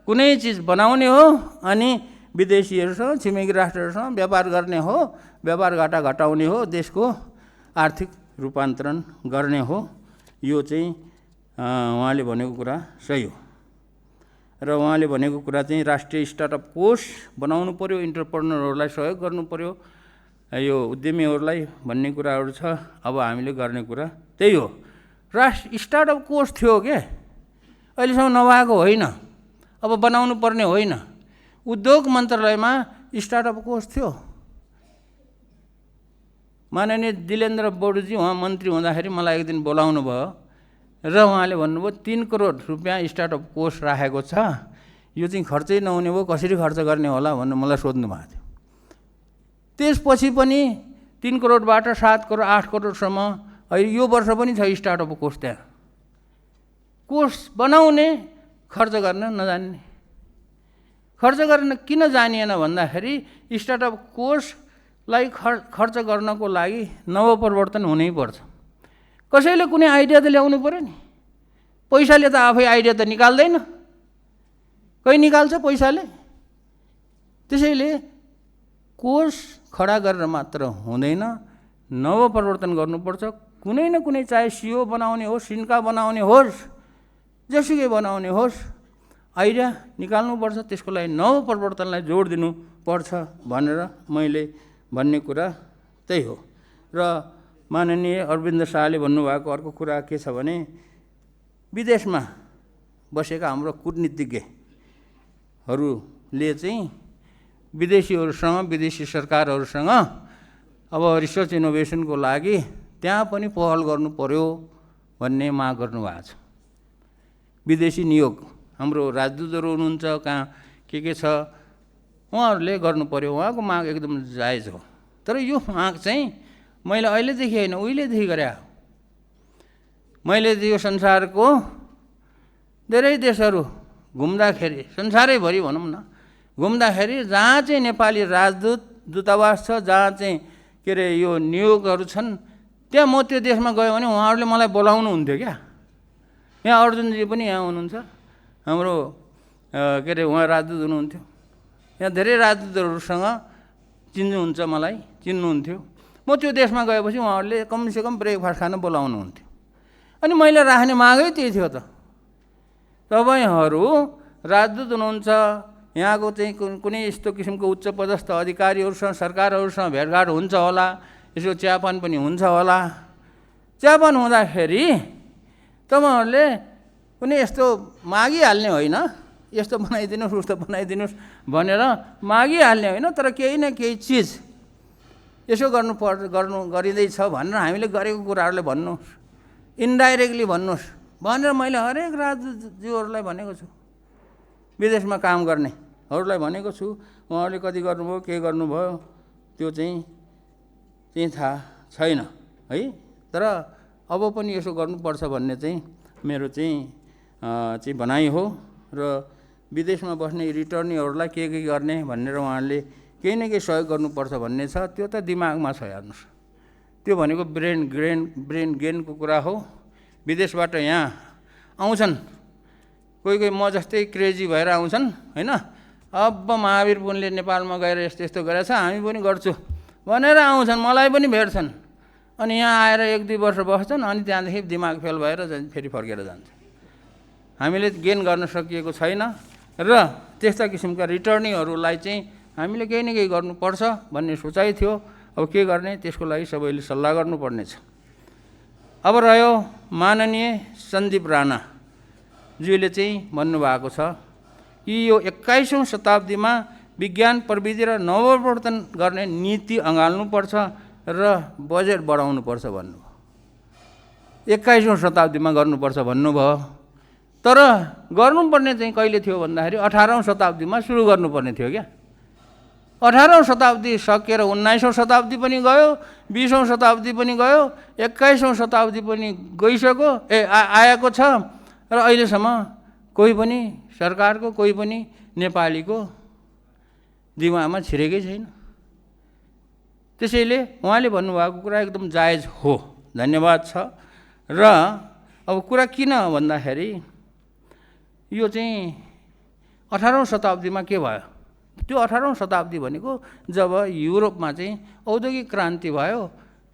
कुनै चिज बनाउने हो अनि विदेशीहरूसँग, छिमेकी राष्ट्रहरूसँग व्यापार गर्ने हो, व्यापार घाटा घटाउने हो, देशको आर्थिक रूपान्तरण गर्ने हो। यो चाहिँ उहाँले भनेको कुरा सही हो। र उहाँले भनेको कुरा चाहिँ राष्ट्रिय स्टार्टअप कोष बनाउनु पर्यो, इन्टरप्रेन्योरहरूलाई सहयोग गर्नु पर्यो, यो उद्यमीहरूलाई भन्ने कुराहरू छ। अब हामीले गर्ने कुरा त्यही हो। राष्ट्रिय स्टार्टअप कोष थियो के, अहिलेसम्म नभएको होइन, अब बनाउनु पर्ने होइन। उद्योग मन्त्रालयमा स्टार्टअप कोष थियो। माननीय दिलेन्द्र बडुजी उहाँ मन्त्री हुँदाखेरि मलाई एक दिन बोलाउनु भयो र उहाँले भन्नुभयो 3 करोड रुपियाँ स्टार्टअप कोष राखेको छ, यो चाहिँ खर्चै नहुने भयो, कसरी खर्च गर्ने होला भनेर मलाई सोध्नु भएको थियो। त्यसपछि पनि 3 करोडबाट 7 करोड 8 करोडसम्म अहिले यो वर्ष पनि छ स्टार्टअप कोष। त्यहाँ कोष बनाउने, खर्च गर्न नजान्ने। खर्च गर्न किन जानिएन भन्दाखेरि स्टार्टअप कोषलाई खर्च गर्नको लागि नवपरिवर्तन हुनैपर्छ। कसैले कुनै आइडिया त ल्याउनु पर्यो नि। पैसाले त आफै आइडिया त निकाल्दैन, कोही निकाल्छ पैसाले। त्यसैले कोष खडा गरेर मात्र हुँदैन, नवपरिवर्तन गर्नुपर्छ। कुनै न कुनै, चाहे सिओ बनाउने होस्, सिन्का बनाउने होस्, जसुकै बनाउने होस्, आइडिया निकाल्नुपर्छ। त्यसको लागि नवपरिवर्तनलाई जोड दिनुपर्छ भनेर मैले भन्ने कुरा त्यही हो। र माननीय अरविन्द शाहले भन्नुभएको अर्को कुरा के छ भने विदेशमा बसेका हाम्रो कूटनीतिज्ञहरूले चाहिँ विदेशीहरूसँग, विदेशी सरकारहरूसँग अब रिसर्च इनोभेसनको लागि त्यहाँ पनि पहल गर्नु पर्यो भन्ने माग गर्नुभएको छ। विदेशी नियोग, हाम्रो राजदूतहरू हुनुहुन्छ कहाँ के छ, उहाँहरूले गर्नु पर्यो। उहाँको माग एकदम जायज हो। तर यो माग चाहिँ मैले अहिलेदेखि होइन उहिलेदेखि गरे हो। मैले यो संसारको धेरै देशहरू घुम्दाखेरि, संसारैभरि भनौँ न, घुम्दाखेरि जहाँ चाहिँ नेपाली राजदूत दूतावास छ, जहाँ चाहिँ के अरे यो नियोगहरू छन्, त्यहाँ म त्यो देशमा गयो भने उहाँहरूले मलाई बोलाउनु हुन्थ्यो क्या। यहाँ अर्जुनजी पनि यहाँ हुनुहुन्छ, हाम्रो के अरे उहाँ राजदूत हुनुहुन्थ्यो। यहाँ धेरै राजदूतहरूसँग चिन्नुहुन्छ, मलाई चिन्नुहुन्थ्यो। म त्यो देशमा गएपछि उहाँहरूले कमसेकम ब्रेकफास्ट खान बोलाउनुहुन्थ्यो। अनि मैले राख्ने मागै त्यही थियो त, तपाईँहरू राजदूत हुनुहुन्छ, यहाँको चाहिँ कुनै यस्तो किसिमको उच्च पदस्थ अधिकारीहरूसँग सरकारहरूसँग भेटघाट हुन्छ होला, यसको चियापान पनि हुन्छ होला। चियापान हुँदाखेरि तपाईँहरूले कुनै यस्तो मागिहाल्ने होइन, यस्तो बनाइदिनुहोस् उस्तो बनाइदिनुहोस् भनेर मागिहाल्ने होइन, तर केही न केही चिज यसो गरिँदैछ भनेर हामीले गरेको कुराहरूलाई भन्नुहोस्, इन्डाइरेक्टली भन्नुहोस् भनेर मैले हरेक राजदूतज्यूहरूलाई भनेको छु, विदेशमा काम गर्नेहरूलाई भनेको छु। उहाँहरूले कति गर्नुभयो, के गर्नुभयो त्यो चाहिँ थाहा छैन है। तर अब पनि यसो गर्नुपर्छ भन्ने चाहिँ मेरो चाहिँ भनाइ हो। र विदेशमा बस्ने रिटर्नीहरूलाई के गर्ने भनेर उहाँहरूले केही न केही सहयोग गर्नुपर्छ भन्ने छ, त्यो त दिमागमा छ। हेर्नुहोस्, त्यो भनेको ब्रेन गेनको कुरा हो। विदेशबाट यहाँ आउँछन् कोही म जस्तै क्रेजी भएर आउँछन् होइन, अब महावीर पुनले नेपालमा गएर यस्तो यस्तो गरेछ, हामी पनि गर्छु भनेर आउँछन्, मलाई पनि भेट्छन्, अनि यहाँ आएर 1-2 वर्ष बस्छन्, अनि त्यहाँदेखि दिमाग फेल भएर फेरि फर्केर जान्छ। हामीले गेन गर्न सकिएको छैन र त्यस्ता किसिमका रिटर्नीहरूलाई चाहिँ हामीले केही न केही गर्नुपर्छ भन्ने सोचाइ थियो। अब के गर्ने, त्यसको लागि सबैले सल्लाह गर्नुपर्नेछ। अब रह्यो माननीय सन्दीप राणाज्यूले चाहिँ भन्नुभएको छ कि यो 21औं शताब्दीमा विज्ञान प्रविधि र नवप्रवर्तन गर्ने नीति अँगाल्नुपर्छ र बजेट बढाउनुपर्छ भन्नुभयो। 21औं शताब्दीमा गर्नुपर्छ भन्नुभयो, तर गर्नुपर्ने चाहिँ कहिले थियो भन्दाखेरि 18औं शताब्दीमा सुरु गर्नुपर्ने थियो क्या। 18औं शताब्दी सकेर 19औं शताब्दी पनि गयो, 20औं शताब्दी पनि गयो, 21औं शताब्दी पनि गइसक्यो, आएको छ, र अहिलेसम्म कोही पनि सरकारको, कोही पनि नेपालीको दिमागमा छिरेकै छैन। त्यसैले उहाँले भन्नुभएको कुरा एकदम जायज हो, धन्यवाद छ। र अब कुरा किन भन्दाखेरि यो चाहिँ 18औं शताब्दीमा के भयो, त्यो 18औं शताब्दी भनेको जब युरोपमा चाहिँ औद्योगिक क्रान्ति भयो।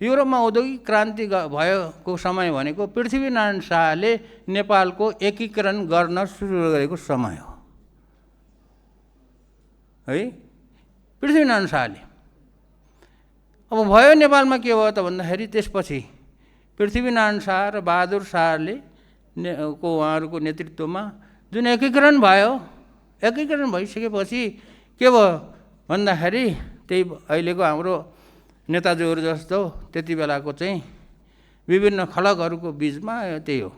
युरोपमा औद्योगिक क्रान्ति भएको समय भनेको पृथ्वीनारायण शाहले नेपालको एकीकरण गर्न सुरु गरेको समय हो है, पृथ्वीनारायण शाहले। अब भयो नेपालमा के भयो त भन्दाखेरि त्यसपछि पृथ्वीनारायण शाह र बहादुर शाहले उहाँहरूको नेतृत्वमा जुन एकीकरण भयो, एकीकरण भइसकेपछि के भयो भन्दाखेरि त्यही अहिलेको हाम्रो नेताजीहरू जस्तो त्यति बेलाको चाहिँ विभिन्न खलकहरूको बिचमा त्यही हो,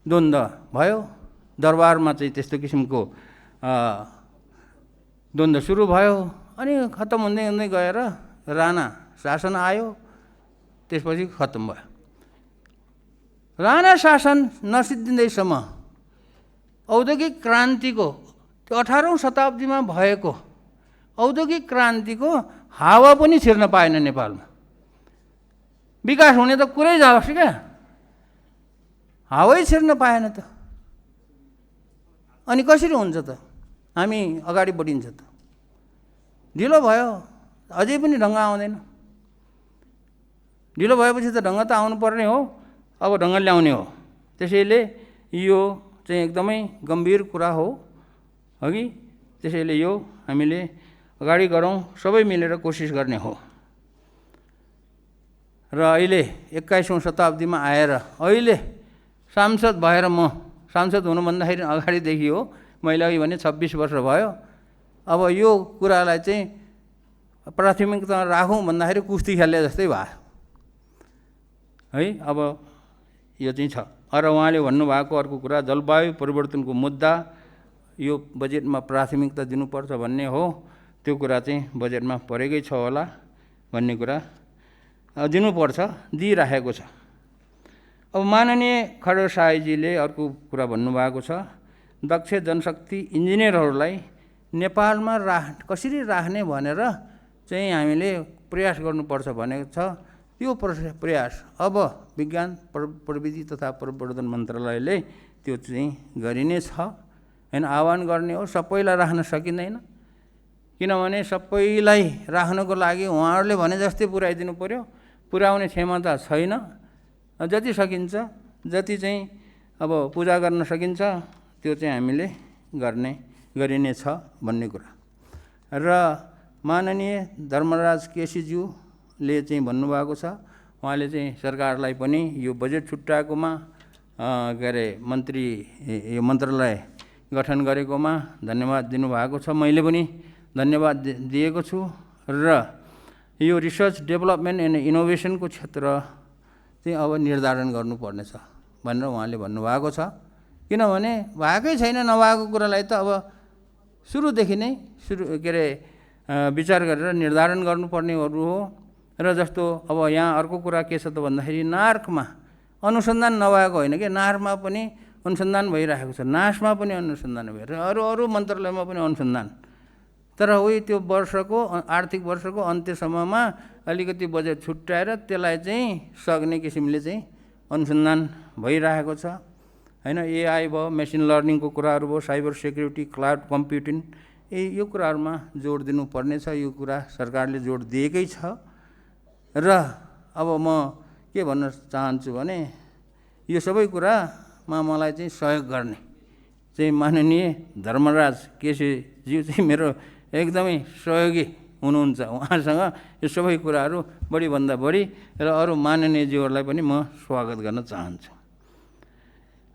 द्वन्द्व भयो। दरबारमा चाहिँ त्यस्तो किसिमको द्वन्द्व सुरु भयो, अनि खत्तम हुँदै हुँदै गएर राणा शासन आयो, त्यसपछि खत्तम भयो। राणा शासन नसिद्धिँदैसम्म औद्योगिक क्रान्तिको, त्यो 18औं शताब्दीमा भएको औद्योगिक क्रान्तिको हावा पनि छिर्न पाएन नेपालमा। विकास हुने त कुरै जाओस् क्या, हावै छिर्न पाएन त, अनि कसरी हुन्छ त, हामी अगाडि बढिन्छ त। ढिलो भयो, अझै पनि ढङ्ग आउँदैन। ढिलो भएपछि त ढङ्ग त आउनुपर्ने हो, अब ढङ्ग ल्याउने हो। त्यसैले यो चाहिँ एकदमै गम्भीर कुरा हो अघि, त्यसैले यो हामीले अगाडि गरौँ, सबै मिलेर कोसिस गर्ने हो। र अहिले 21औं शताब्दीमा आएर अहिले सांसद भएर, म सांसद हुनु भन्दाखेरि अगाडिदेखि हो, मैले अघि भने 26 वर्ष भयो। अब यो कुरालाई चाहिँ प्राथमिकता राखौँ भन्दाखेरि कुस्ती खेल्ने जस्तै भयो है। अब यो चाहिँ छ। र उहाँले भन्नुभएको अर्को कुरा जलवायु परिवर्तनको मुद्दा यो बजेटमा प्राथमिकता दिनुपर्छ भन्ने हो। त्यो कुरा चाहिँ बजेटमा परेकै छ होला भन्ने कुरा। दिनुपर्छ, दिइराखेको छ। अब माननीय खड्ग साईजीले अर्को कुरा भन्नुभएको छ, दक्ष जनशक्ति इन्जिनियरहरूलाई नेपालमा कसरी राख्ने भनेर चाहिँ हामीले प्रयास गर्नुपर्छ भनेको छ। त्यो प्रयास अब विज्ञान प्रविधि तथा प्रवर्धन मन्त्रालयले त्यो चाहिँ गरिने छ हैन। आह्वान गर्ने हो, सबैलाई राख्न सकिँदैन, किनभने सबैलाई राख्नको लागि उहाँहरूले भने जस्तै पुर्याइदिनु पर्यो, पुर्याउने क्षमता छैन। जति सकिन्छ, जति चाहिँ अब पूजा गर्न सकिन्छ त्यो चाहिँ हामीले गरिने छ भन्ने कुरा। र माननीय धर्मराज केसीज्यूले चाहिँ भन्नुभएको छ, उहाँले चाहिँ सरकारलाई पनि यो बजेट छुट्याएकोमा के अरे यो मन्त्रालय गठन गरेकोमा धन्यवाद दिनुभएको छ। मैले पनि धन्यवाद दिएको छु। र यो रिसर्च डेभलपमेन्ट एन्ड इनोभेसनको क्षेत्र चाहिँ अब निर्धारण गर्नुपर्नेछ भनेर उहाँले भन्नुभएको छ। किनभने भएकै छैन, नभएको कुरालाई त अब सुरुदेखि नै के अरे विचार गरेर निर्धारण गर्नुपर्नेहरू हो। र जस्तो अब यहाँ अर्को कुरा के छ त भन्दाखेरि नार्कमा अनुसन्धान नभएको होइन कि, नार्कमा पनि अनुसन्धान भइरहेको छ, नासमा पनि अनुसन्धान भइरहेको छ, अरू मन्त्रालयमा पनि अनुसन्धान। तर उही त्यो वर्षको आर्थिक वर्षको अन्त्यसम्ममा अलिकति बजेट छुट्याएर त्यसलाई चाहिँ सक्ने किसिमले चाहिँ अनुसन्धान भइरहेको छ हैन। एआई भयो, मेसिन लर्निङको कुराहरू भयो, साइबर सेक्युरिटी, क्लाउड कम्प्युटिङ, यो कुराहरूमा जोड दिनुपर्ने छ। यो कुरा सरकारले जोड दिएकै छ। र अब म के भन्न चाहन्छु भने यो सबै कुरामा मलाई चाहिँ सहयोग गर्ने चाहिँ माननीय धर्मराज केसीज्यू चाहिँ मेरो एकदमै सहयोगी हुनुहुन्छ। उहाँसँग यो सबै कुराहरू बढीभन्दा बढी र अरू माननीयज्यूहरूलाई पनि म स्वागत गर्न चाहन्छु।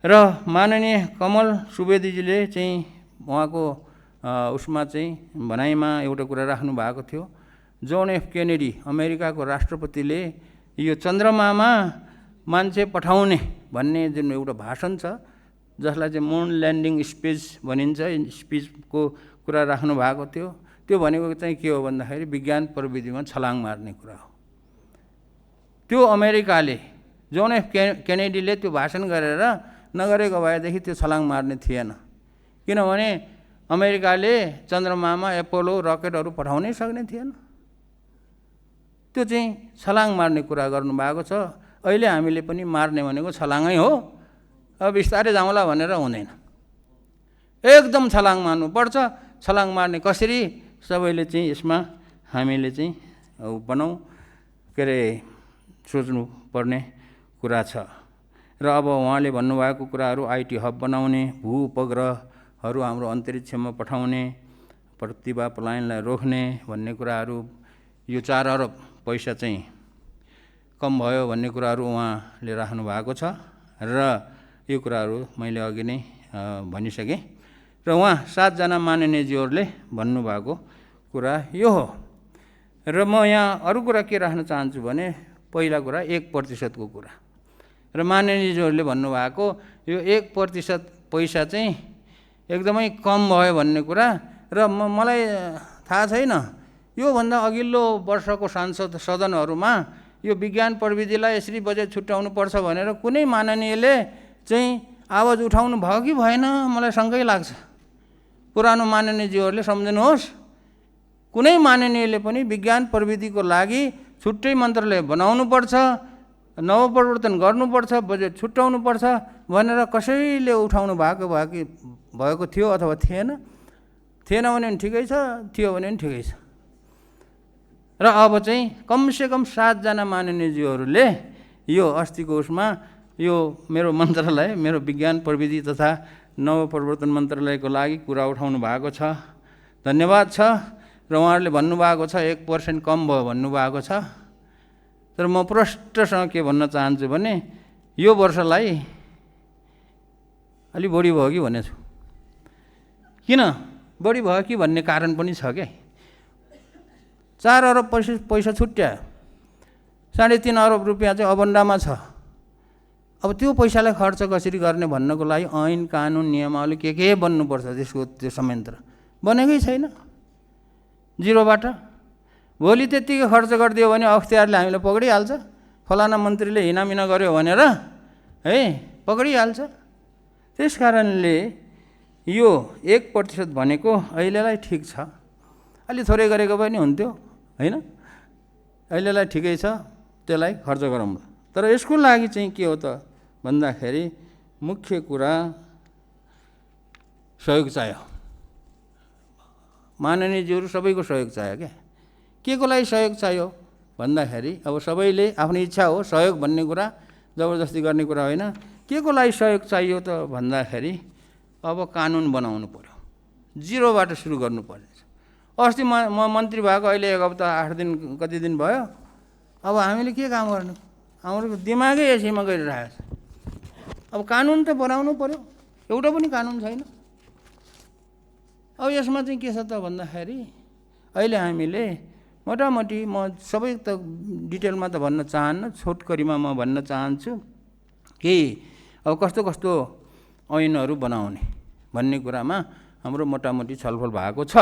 र माननीय कमल सुवेदीजीले चाहिँ उहाँको उसमा चाहिँ भनाइमा एउटा कुरा राख्नु भएको थियो, जोन एफ केनेडी अमेरिकाको राष्ट्रपतिले यो चन्द्रमामा मान्छे पठाउने भन्ने जुन एउटा भाषण छ, जसलाई चाहिँ मुन ल्यान्डिङ स्पिच भनिन्छ, स्पिचको कुरा राख्नु भएको थियो। त्यो भनेको चाहिँ के हो भन्दाखेरि विज्ञान प्रविधिमा छलाङ मार्ने कुरा हो। त्यो अमेरिकाले जोन एफ केनेडीले त्यो भाषण गरेर नगरेको भएदेखि त्यो छलाङ मार्ने थिएन। किनभने अमेरिकाले चन्द्रमामा एपोलो रकेटहरू पठाउनै सक्ने थिएन। त्यो चाहिँ छलाङ मार्ने कुरा गर्नुभएको छ। अहिले हामीले पनि मार्ने भनेको छलाङै हो, अब बिस्तारै जाउँला भनेर हुँदैन, एकदम छलाङ मार्नुपर्छ। छलाङ मार्ने कसरी सबैले चाहिँ यसमा हामीले चाहिँ बनाउँ के अरे सोच्नु पर्ने कुरा छ। र अब उहाँले भन्नुभएको कुराहरू आइटी हब बनाउने, भू उपग्रहहरू हाम्रो अन्तरिक्षमा पठाउने, प्रतिभा पलायनलाई रोक्ने भन्ने कुराहरू, यो 4 अरब पैसा चाहिँ कम भयो भन्ने कुराहरू उहाँले राख्नु भएको छ। र यो कुराहरू मैले अघि नै भनिसकेँ। र उहाँ 7 जना माननीयज्यूहरूले भन्नुभएको कुरा यो हो। र म यहाँ अरू कुरा के राख्न चाहन्छु भने पहिला कुरा 1% को कुरा। र माननीयज्यूहरूले भन्नुभएको यो 1% पैसा चाहिँ एकदमै कम भयो भन्ने कुरा। र मलाई थाहा छैन, योभन्दा अघिल्लो वर्षको सदनहरूमा यो विज्ञान प्रविधिलाई यसरी बजेट छुट्याउनु पर्छ भनेर कुनै माननीयले चाहिँ आवाज उठाउनु भयो कि भएन, मलाई शङ्कै लाग्छ। पुरानो माननीयज्यूहरूले सम्झनुहोस्, कुनै माननीयले पनि विज्ञान प्रविधिको लागि छुट्टै मन्त्रालय बनाउनुपर्छ, नवप्रवर्तन गर्नुपर्छ, बजेट छुट्याउनुपर्छ भनेर कसैले उठाउनु भएको थियो अथवा थिएन? थिएन भने पनि ठिकै छ, थियो भने पनि ठिकै छ। र अब चाहिँ कमसेकम 7 जना माननीयज्यूहरूले यो अस्तिको उसमा यो मेरो मन्त्रालय, मेरो विज्ञान प्रविधि तथा नवप्रवर्तन मन्त्रालयको लागि कुरा उठाउनु भएको छ, धन्यवाद छ। र उहाँहरूले भन्नुभएको छ 1% कम भयो भन्नुभएको छ। तर म प्रष्टसँग के भन्न चाहन्छु भने यो वर्षलाई अलि बढी भयो कि भनेको छु। किन बढी भयो कि भन्ने कारण पनि छ क्या। 4 अरब पैसा छुट्यायो, 3.5 अरब रुपियाँ चाहिँ अबन्डामा छ। अब त्यो पैसालाई खर्च कसरी गर्ने भन्नको लागि ऐन कानुन नियमावली के बन्नुपर्छ, त्यसको त्यो संयन्त्र बनेकै छैन। जिरोबाट भोलि त्यत्तिकै खर्च गरिदियो भने अख्तियारले हामीलाई पक्रिहाल्छ, फलाना मन्त्रीले हिनामिना गर्यो भनेर है पक्रिहाल्छ। त्यस कारणले यो 1% भनेको अहिलेलाई ठिक छ, अलि थोरै गरेको पनि हुन्थ्यो होइन, अहिलेलाई ठिकै छ, त्यसलाई खर्च गरौँ। तर यसको लागि चाहिँ के हो त भन्दाखेरि मुख्य कुरा सहयोग चाहियो, माननीयज्यूहरू सबैको सहयोग चाहियो। के को लागि सहयोग चाहियो भन्दाखेरि अब सबैले आफ्नो इच्छा हो, सहयोग भन्ने कुरा जबरजस्ती गर्ने कुरा होइन। के को लागि सहयोग चाहियो त भन्दाखेरि अब कानुन बनाउनु पर्यो, जिरोबाट सुरु गर्नुपर्ने छ। अस्ति म मन्त्री भएको अहिले 1 हप्ता 8 दिन कति दिन भयो, अब हामीले के काम गर्नु, हाम्रो दिमागै यसैमा गइरहेको छ। अब कानुन त बनाउनु पर्यो, एउटा पनि कानुन छैन। अब यसमा चाहिँ के छ त भन्दाखेरि अहिले हामीले मोटामोटी, म सबै त डिटेलमा त भन्न चाहन्न, छोटकरीमा म भन्न चाहन्छु कि अब कस्तो कस्तो ऐनहरू बनाउने भन्ने कुरामा हाम्रो मोटामोटी छलफल भएको छ।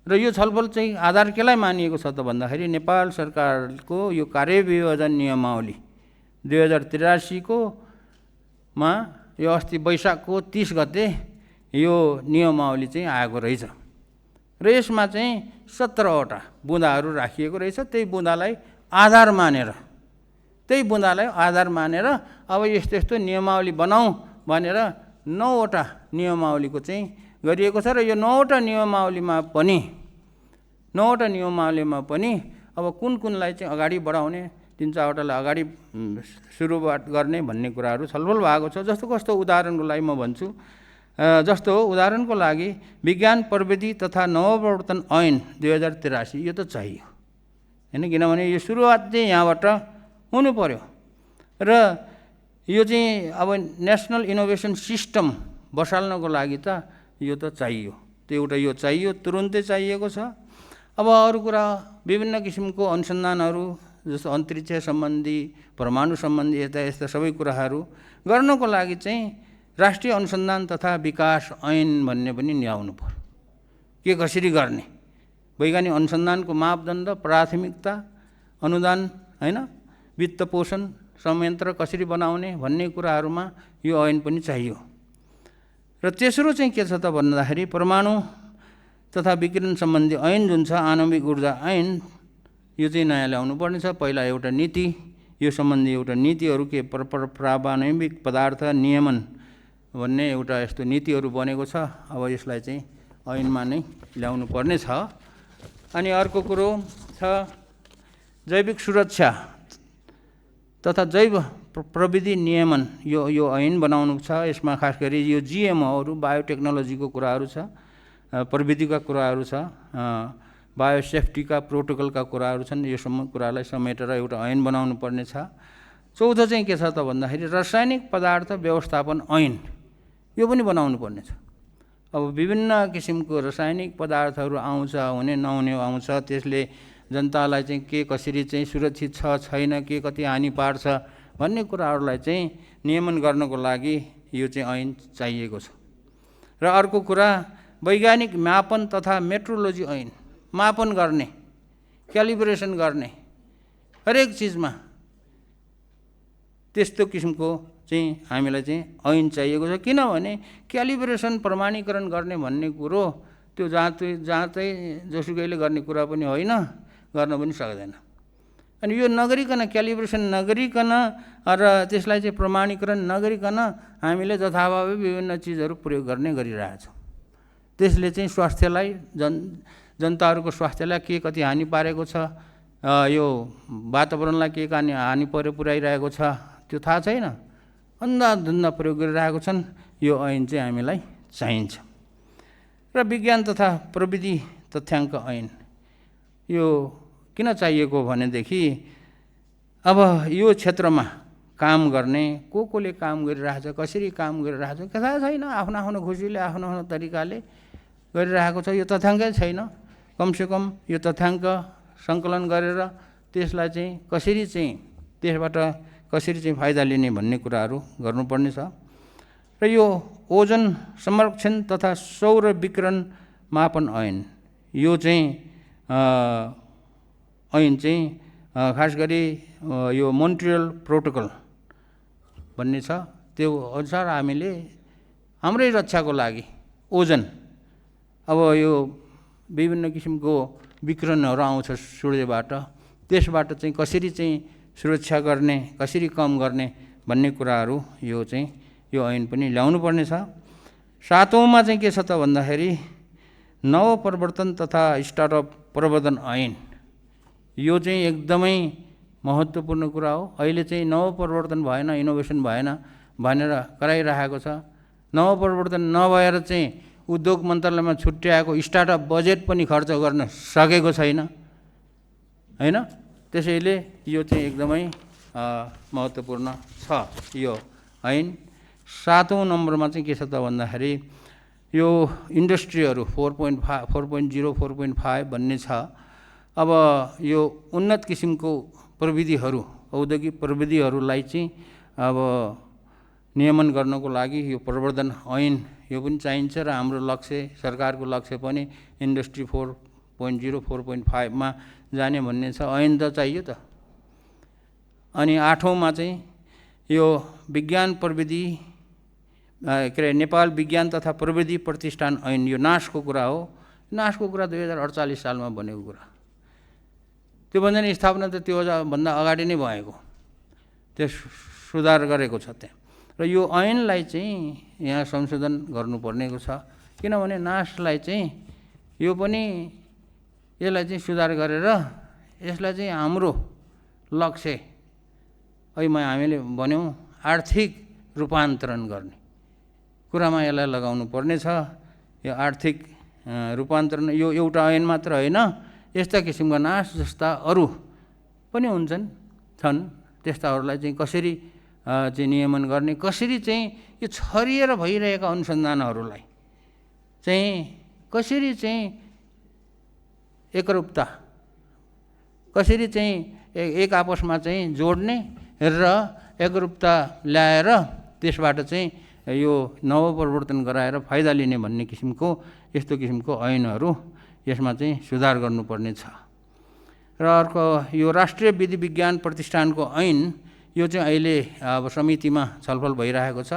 र यो छलफल चाहिँ आधार केलाई मानिएको छ त भन्दाखेरि नेपाल सरकारको यो कार्यविभाजन नियमावली 2083 को मा यो अस्ति वैशाखको 30 गते यो नियमावली चाहिँ आएको रहेछ। र यसमा चाहिँ 17वटा बुँदाहरू राखिएको रहेछ। त्यही बुँदालाई आधार मानेर अब यस्तो यस्तो नियमावली बनाऊ भनेर 9वटा नियमावलीको चाहिँ गरिएको छ। र यो 9वटा नियमावलीमा पनि अब कुन कुनलाई चाहिँ अगाडि बढाउने, 3-4वटालाई अगाडि सुरुवात गर्ने भन्ने कुराहरू छलफल भएको छ। जस्तो कस्तो उदाहरणको लागि म भन्छु, जस्तो उदाहरणको लागि विज्ञान प्रविधि तथा नवप्रवर्तन ऐन 2083 यो त चाहियो होइन, किनभने यो सुरुवात चाहिँ यहाँबाट हुनु पर्यो। र यो चाहिँ अब नेसनल इनोभेसन सिस्टम बसाल्नको लागि त यो त चाहियो, त्यो एउटा यो चाहियो, तुरुन्तै चाहिएको छ। अब अरू कुरा विभिन्न किसिमको अनुसन्धानहरू जस्तो अन्तरिक्ष सम्बन्धी, परमाणु सम्बन्धी यस्ता सबै कुराहरू गर्नको लागि चाहिँ राष्ट्रिय अनुसन्धान तथा विकास ऐन भन्ने पनि ल्याउनु पर्यो। के कसरी गर्ने, वैज्ञानिक अनुसन्धानको मापदण्ड, प्राथमिकता, अनुदान होइन, वित्त पोषण, संयन्त्र कसरी बनाउने भन्ने कुराहरूमा यो ऐन पनि चाहियो। र तेस्रो चाहिँ के छ त भन्दाखेरि परमाणु तथा विकिरण सम्बन्धी ऐन जुन छ, आणविक ऊर्जा ऐन, यो चाहिँ नयाँ ल्याउनु पर्ने छ। पहिला एउटा नीति, यो सम्बन्धी एउटा नीतिहरू के पारमाणविक पदार्थ नियमन भन्ने एउटा यस्तो नीतिहरू बनेको छ। अब यसलाई चाहिँ ऐनमा नै ल्याउनु पर्ने छ। अनि अर्को कुरो छ जैविक सुरक्षा तथा जैव प्रविधि नियमन, यो ऐन बनाउनु छ। यसमा खास गरी यो जिएमओहरू, बायोटेक्नोलोजीको कुराहरू छ, प्रविधिका कुराहरू छ, बायोसेफ्टीका प्रोटोकलका कुराहरू छन्। यो सम्म कुरालाई समेटेर एउटा ऐन बनाउनु पर्ने छ। चौथो चाहिँ के छ त भन्दाखेरि रासायनिक पदार्थ व्यवस्थापन ऐन, यो पनि बनाउनु पर्ने छ। अब विभिन्न किसिमको रासायनिक पदार्थहरू आउँछ, हुने नहुने आउँछ, त्यसले जनतालाई चाहिँ के कसरी चाहिँ सुरक्षित छ छैन, के कति हानि पार्छ भन्ने कुराहरूलाई चाहिँ नियमन गर्नको लागि यो चाहिँ ऐन चाहिएको छ। र अर्को कुरा वैज्ञानिक मापन तथा मेट्रोलोजी ऐन, मापन गर्ने, क्यालिब्रेसन गर्ने हरेक चिजमा त्यस्तो किसिमको चाहिँ हामीलाई चाहिँ ऐन चाहिएको छ। किनभने क्यालिब्रेसन प्रमाणीकरण गर्ने भन्ने कुरो त्यो जहाँ जोसुकैले गर्ने कुरा पनि होइन, गर्न पनि सक्दैन। अनि यो नगरिकन, क्यालिब्रेसन नगरिकन र त्यसलाई चाहिँ प्रमाणीकरण नगरिकन हामीले जथाभावी विभिन्न चिजहरू प्रयोग गर्ने गरिरहेछौँ। त्यसले चाहिँ स्वास्थ्यलाई, जनताहरूको स्वास्थ्यलाई के कति हानि पारेको छ, यो वातावरणलाई के हानि पुर्याइरहेको छ त्यो थाहा छैन, अन्धाधुन्ध प्रयोग गरिरहेको छन्। यो ऐन चाहिँ हामीलाई चाहिन्छ। र विज्ञान तथा प्रविधि तथ्याङ्क ऐन यो किन चाहिएको भनेदेखि अब यो क्षेत्रमा काम गर्ने कोले काम गरिरहेछ, कसरी काम गरिरहेछ थाहा छैन, आफ्नो आफ्नो खुसीले आफ्नो आफ्नो तरिकाले गरिरहेको छ। यो तथ्याङ्कै छैन। कमसेकम यो तथ्याङ्क सङ्कलन गरेर त्यसलाई चाहिँ कसरी चाहिँ त्यसबाट कसरी चाहिँ फाइदा लिने भन्ने कुराहरू गर्नुपर्ने छ। र यो ओजन संरक्षण तथा सौर विकिरण मापन ऐन, यो चाहिँ ऐन चाहिँ खास गरी यो मोन्ट्रियल प्रोटोकल भन्ने छ, त्यो अनुसार हामीले हाम्रै रक्षाको लागि ओजन, अब यो विभिन्न किसिमको विकिरणहरू आउँछ सूर्यबाट, त्यसबाट चाहिँ कसरी चाहिँ सुरक्षा गर्ने, कसरी कम गर्ने भन्ने कुराहरू यो चाहिँ यो ऐन पनि ल्याउनु पर्ने छ। 7औँमा चाहिँ के छ त भन्दाखेरि नवप्रवर्तन तथा स्टार्टअप प्रवर्धन ऐन, यो चाहिँ एकदमै महत्त्वपूर्ण कुरा हो। अहिले चाहिँ नवप्रवर्तन भएन, इनोभेसन भएन भनेर कराइरहेको छ। नवप्रवर्तन नभएर चाहिँ उद्योग मन्त्रालयमा छुट्याएको स्टार्टअप बजेट पनि खर्च गर्न सकेको छैन, होइन? त्यसैले यो चाहिँ एकदमै महत्त्वपूर्ण छ यो ऐन। 7औँ नम्बरमा चाहिँ के छ त भन्दाखेरि यो इन्डस्ट्रीहरू 4.0 4.5 भन्ने छ। अब यो उन्नत किसिमको प्रविधिहरू, औद्योगिक प्रविधिहरूलाई चाहिँ अब नियमन गर्नको लागि यो प्रवर्धन ऐन यो पनि चाहिन्छ र हाम्रो लक्ष्य, सरकारको लक्ष्य पनि इन्डस्ट्री 4.0 4.5मा जाने भन्ने छ। ऐन त चाहियो त। अनि 8औँमा चाहिँ यो विज्ञान प्रविधि के अरे नेपाल विज्ञान तथा प्रविधि प्रतिष्ठान ऐन, यो नासको कुरा हो। नासको कुरा 2048 सालमा बनेको कुरा, त्योभन्दा नि स्थापना त त्योभन्दा अगाडि नै भएको, त्यो सुधार गरेको छ त्यहाँ। र यो ऐनलाई चाहिँ यहाँ संशोधन गर्नुपर्नेको छ, किनभने नासलाई चाहिँ यो पनि यसलाई चाहिँ सुधार गरेर यसलाई चाहिँ हाम्रो लक्ष्य अहिले हामीले भन्यौँ आर्थिक रूपान्तरण गर्ने कुरामा यसलाई लगाउनु पर्ने छ। यो आर्थिक रूपान्तरण यो एउटा ऐन मात्र होइन, यस्ता किसिमका नास जस्ता अरू पनि छन्, त्यस्ताहरूलाई चाहिँ कसरी चाहिँ नियमन गर्ने, कसरी चाहिँ यो छरिएर भइरहेका अनुसन्धानहरूलाई चाहिँ कसरी चाहिँ एकरूपता, कसरी चाहिँ एक आपसमा चाहिँ जोड्ने र एकरूपता ल्याएर त्यसबाट चाहिँ यो नवप्रवर्तन गराएर फाइदा लिने भन्ने किसिमको यस्तो किसिमको ऐनहरू यसमा चाहिँ सुधार गर्नुपर्ने छ। र अर्को यो राष्ट्रिय विधि विज्ञान प्रतिष्ठानको ऐन, यो चाहिँ अहिले अब समितिमा छलफल भइरहेको छ,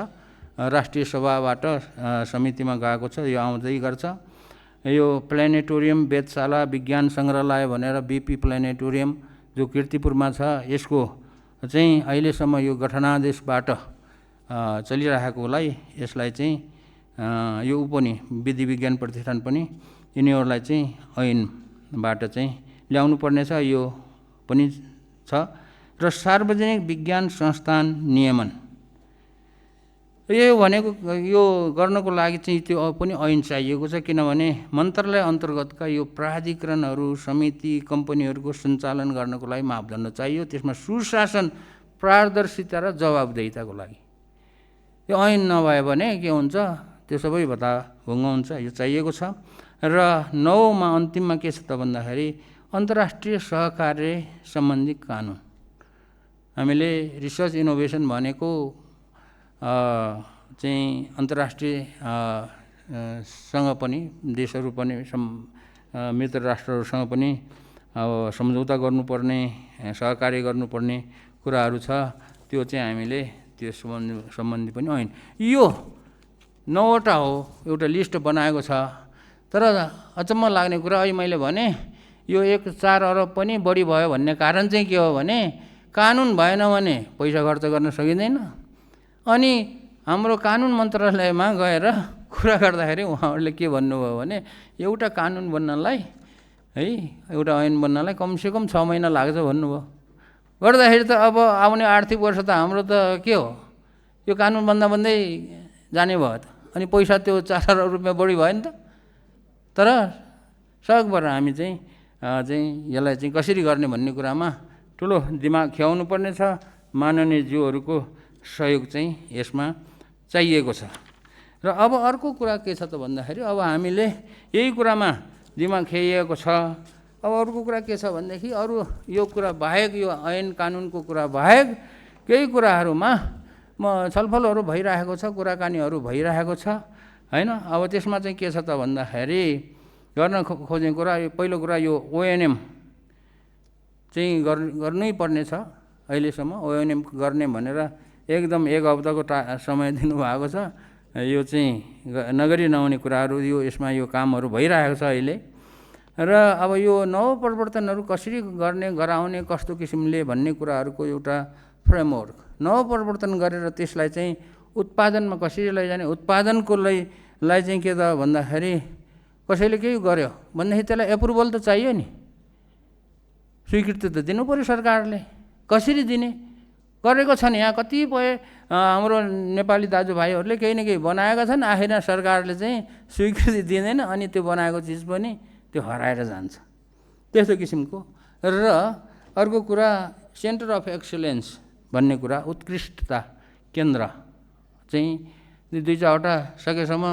राष्ट्रिय सभाबाट समितिमा गएको छ, यो आउँदै गर्छ। यो प्लानेटोरियम वेधशाला विज्ञान सङ्ग्रहालय भनेर बीपी प्लानेटोरियम जो कीर्तिपुरमा छ, यसको चाहिँ अहिलेसम्म यो गठनादेशबाट चलिरहेकोलाई यसलाई चाहिँ यो पनि विधि विज्ञान प्रतिष्ठान पनि यिनीहरूलाई चाहिँ ऐनबाट चाहिँ ल्याउनु पर्नेछ, यो पनि छ। र सार्वजनिक विज्ञान संस्थान नियमन, यो भनेको यो गर्नको लागि चाहिँ त्यो पनि ऐन चाहिएको छ, किनभने मन्त्रालय अन्तर्गतका यो प्राधिकरणहरू, समिति, कम्पनीहरूको सञ्चालन गर्नको लागि मापदण्ड चाहियो। त्यसमा सुशासन, पारदर्शिता र जवाबदेहिताको लागि यो ऐन नभए भने के हुन्छ, त्यो सबै भत्ताभुङ्ग हुन्छ, यो चाहिएको छ। र 9मा अन्तिममा के छ त भन्दाखेरि अन्तर्राष्ट्रिय सहकार्य सम्बन्धी कानुन। हामीले रिसर्च इनोभेसन भनेको चाहिँ अन्तर्राष्ट्रिय सँग पनि, देशहरू पनि, मित्र राष्ट्रहरूसँग पनि अब सम्झौता गर्नुपर्ने, सहकार्य गर्नुपर्ने कुराहरू छ, त्यो चाहिँ हामीले त्यो सम्बन्धी पनि ऐन, यो 9वटा हो, एउटा लिस्ट बनाएको छ। तर अचम्म लाग्ने कुरा अहिले मैले भने यो 1.4 अरब पनि बढी भयो भन्ने कारण चाहिँ के हो भने कानुन भएन भने पैसा खर्च गर्न सकिँदैन। अनि हाम्रो कानुन मन्त्रालयमा गएर कुरा गर्दाखेरि उहाँहरूले के भन्नुभयो भने एउटा कानुन बन्नलाई है, एउटा ऐन बन्नलाई कमसेकम 6 महिना लाग्छ भन्नुभयो। गर्दाखेरि त अब आउने आर्थिक वर्ष त हाम्रो त के हो, यो कानुन बन्दा बन्दै जाने भयो त, अनि पैसा त्यो 4 अरब रुपियाँ बढी भयो नि त। तर सकभर हामी चाहिँ यसलाई चाहिँ कसरी गर्ने भन्ने कुरामा ठुलो दिमाग खेलाउनु पर्ने छ। माननीय ज्यूहरूको सहयोग चाहिँ यसमा चाहिएको छ। र अब अर्को कुरा के छ त भन्दाखेरि अब हामीले यही कुरामा दिमाग खेलिएको छ। अब अर्को कुरा के छ भनेदेखि अरू यो कुरा बाहेक, यो ऐन कानुनको कुरा बाहेक केही कुराहरूमा छलफलहरू भइरहेको छ, कुराकानीहरू भइरहेको छ, होइन? अब त्यसमा चाहिँ के छ त भन्दाखेरि गर्न खोजेको कुरा पहिलो कुरा यो ओएनएम चाहिँ गर्नै पर्ने छ। अहिलेसम्म ओएनएम गर्ने भनेर एकदम एक हप्ताको समय दिनुभएको छ। यो चाहिँ नगरी नहुने कुराहरू यसमा यो कामहरू भइरहेको छ अहिले। र अब यो नवपरिवर्तनहरू कसरी गर्ने गराउने कस्तो किसिमले भन्ने कुराहरूको एउटा फ्रेमवर्क, नवपरिवर्तन गरेर त्यसलाई चाहिँ उत्पादनमा कसरी लैजाने, उत्पादनको लाई चाहिँ के त भन्दाखेरि कसैले केही गर्यो भनेदेखि त्यसलाई एप्रुभल त चाहियो नि, स्वीकृति त दिनु पऱ्यो सरकारले। कसरी दिने गरेको छन् यहाँ कतिपय हाम्रो नेपाली दाजुभाइहरूले केही न केही बनाएका छन्, आखिरमा सरकारले चाहिँ स्वीकृति दिँदैन अनि त्यो बनाएको चिज पनि त्यो हराएर जान्छ, त्यस्तो किसिमको। र अर्को कुरा सेन्टर अफ एक्सलेन्स भन्ने कुरा, उत्कृष्टता केन्द्र चाहिँ दुई चारवटा सकेसम्म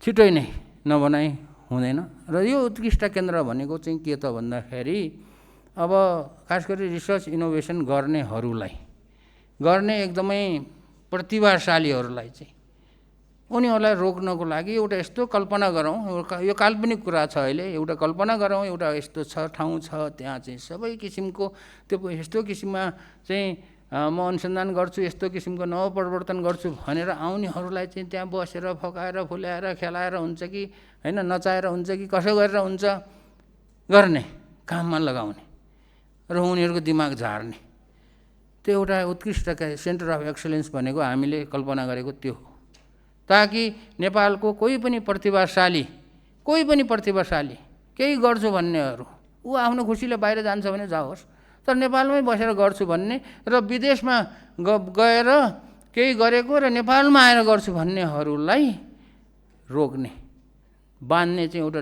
छिटै नै नबनाइ हुँदैन। र यो उत्कृष्ट केन्द्र भनेको चाहिँ के त भन्दाखेरि अब खास गरी रिसर्च इनोभेसन गर्ने एकदमै प्रतिभाशालीहरूलाई चाहिँ उनीहरूलाई रोक्नको लागि एउटा यस्तो कल्पना गरौँ, यो काल्पनिक कुरा छ अहिले, एउटा कल्पना गरौँ एउटा यस्तो ठाउँ छ त्यहाँ चाहिँ सबै किसिमको त्यो यस्तो किसिममा चाहिँ म अनुसन्धान गर्छु, यस्तो किसिमको नवपरिवर्तन गर्छु भनेर आउनेहरूलाई चाहिँ त्यहाँ बसेर फकाएर फुल्याएर खेलाएर हुन्छ कि होइन, नचाएर हुन्छ कि कसो गरेर हुन्छ गर्ने काममा लगाउने र उनीहरूको दिमाग झार्ने, त्यो एउटा उत्कृष्ट सेन्टर अफ एक्सलेन्स भनेको हामीले कल्पना गरेको त्यो हो। ताकि नेपालको कोही पनि प्रतिभाशाली केही गर्छु भन्नेहरू ऊ आफ्नो खुसीले बाहिर जान्छ भने जाओस्, तर नेपालमै बसेर गर्छु भन्ने र विदेशमा गएर केही गरेको र नेपालमा आएर गर्छु भन्नेहरूलाई रोक्ने, बाँध्ने चाहिँ एउटा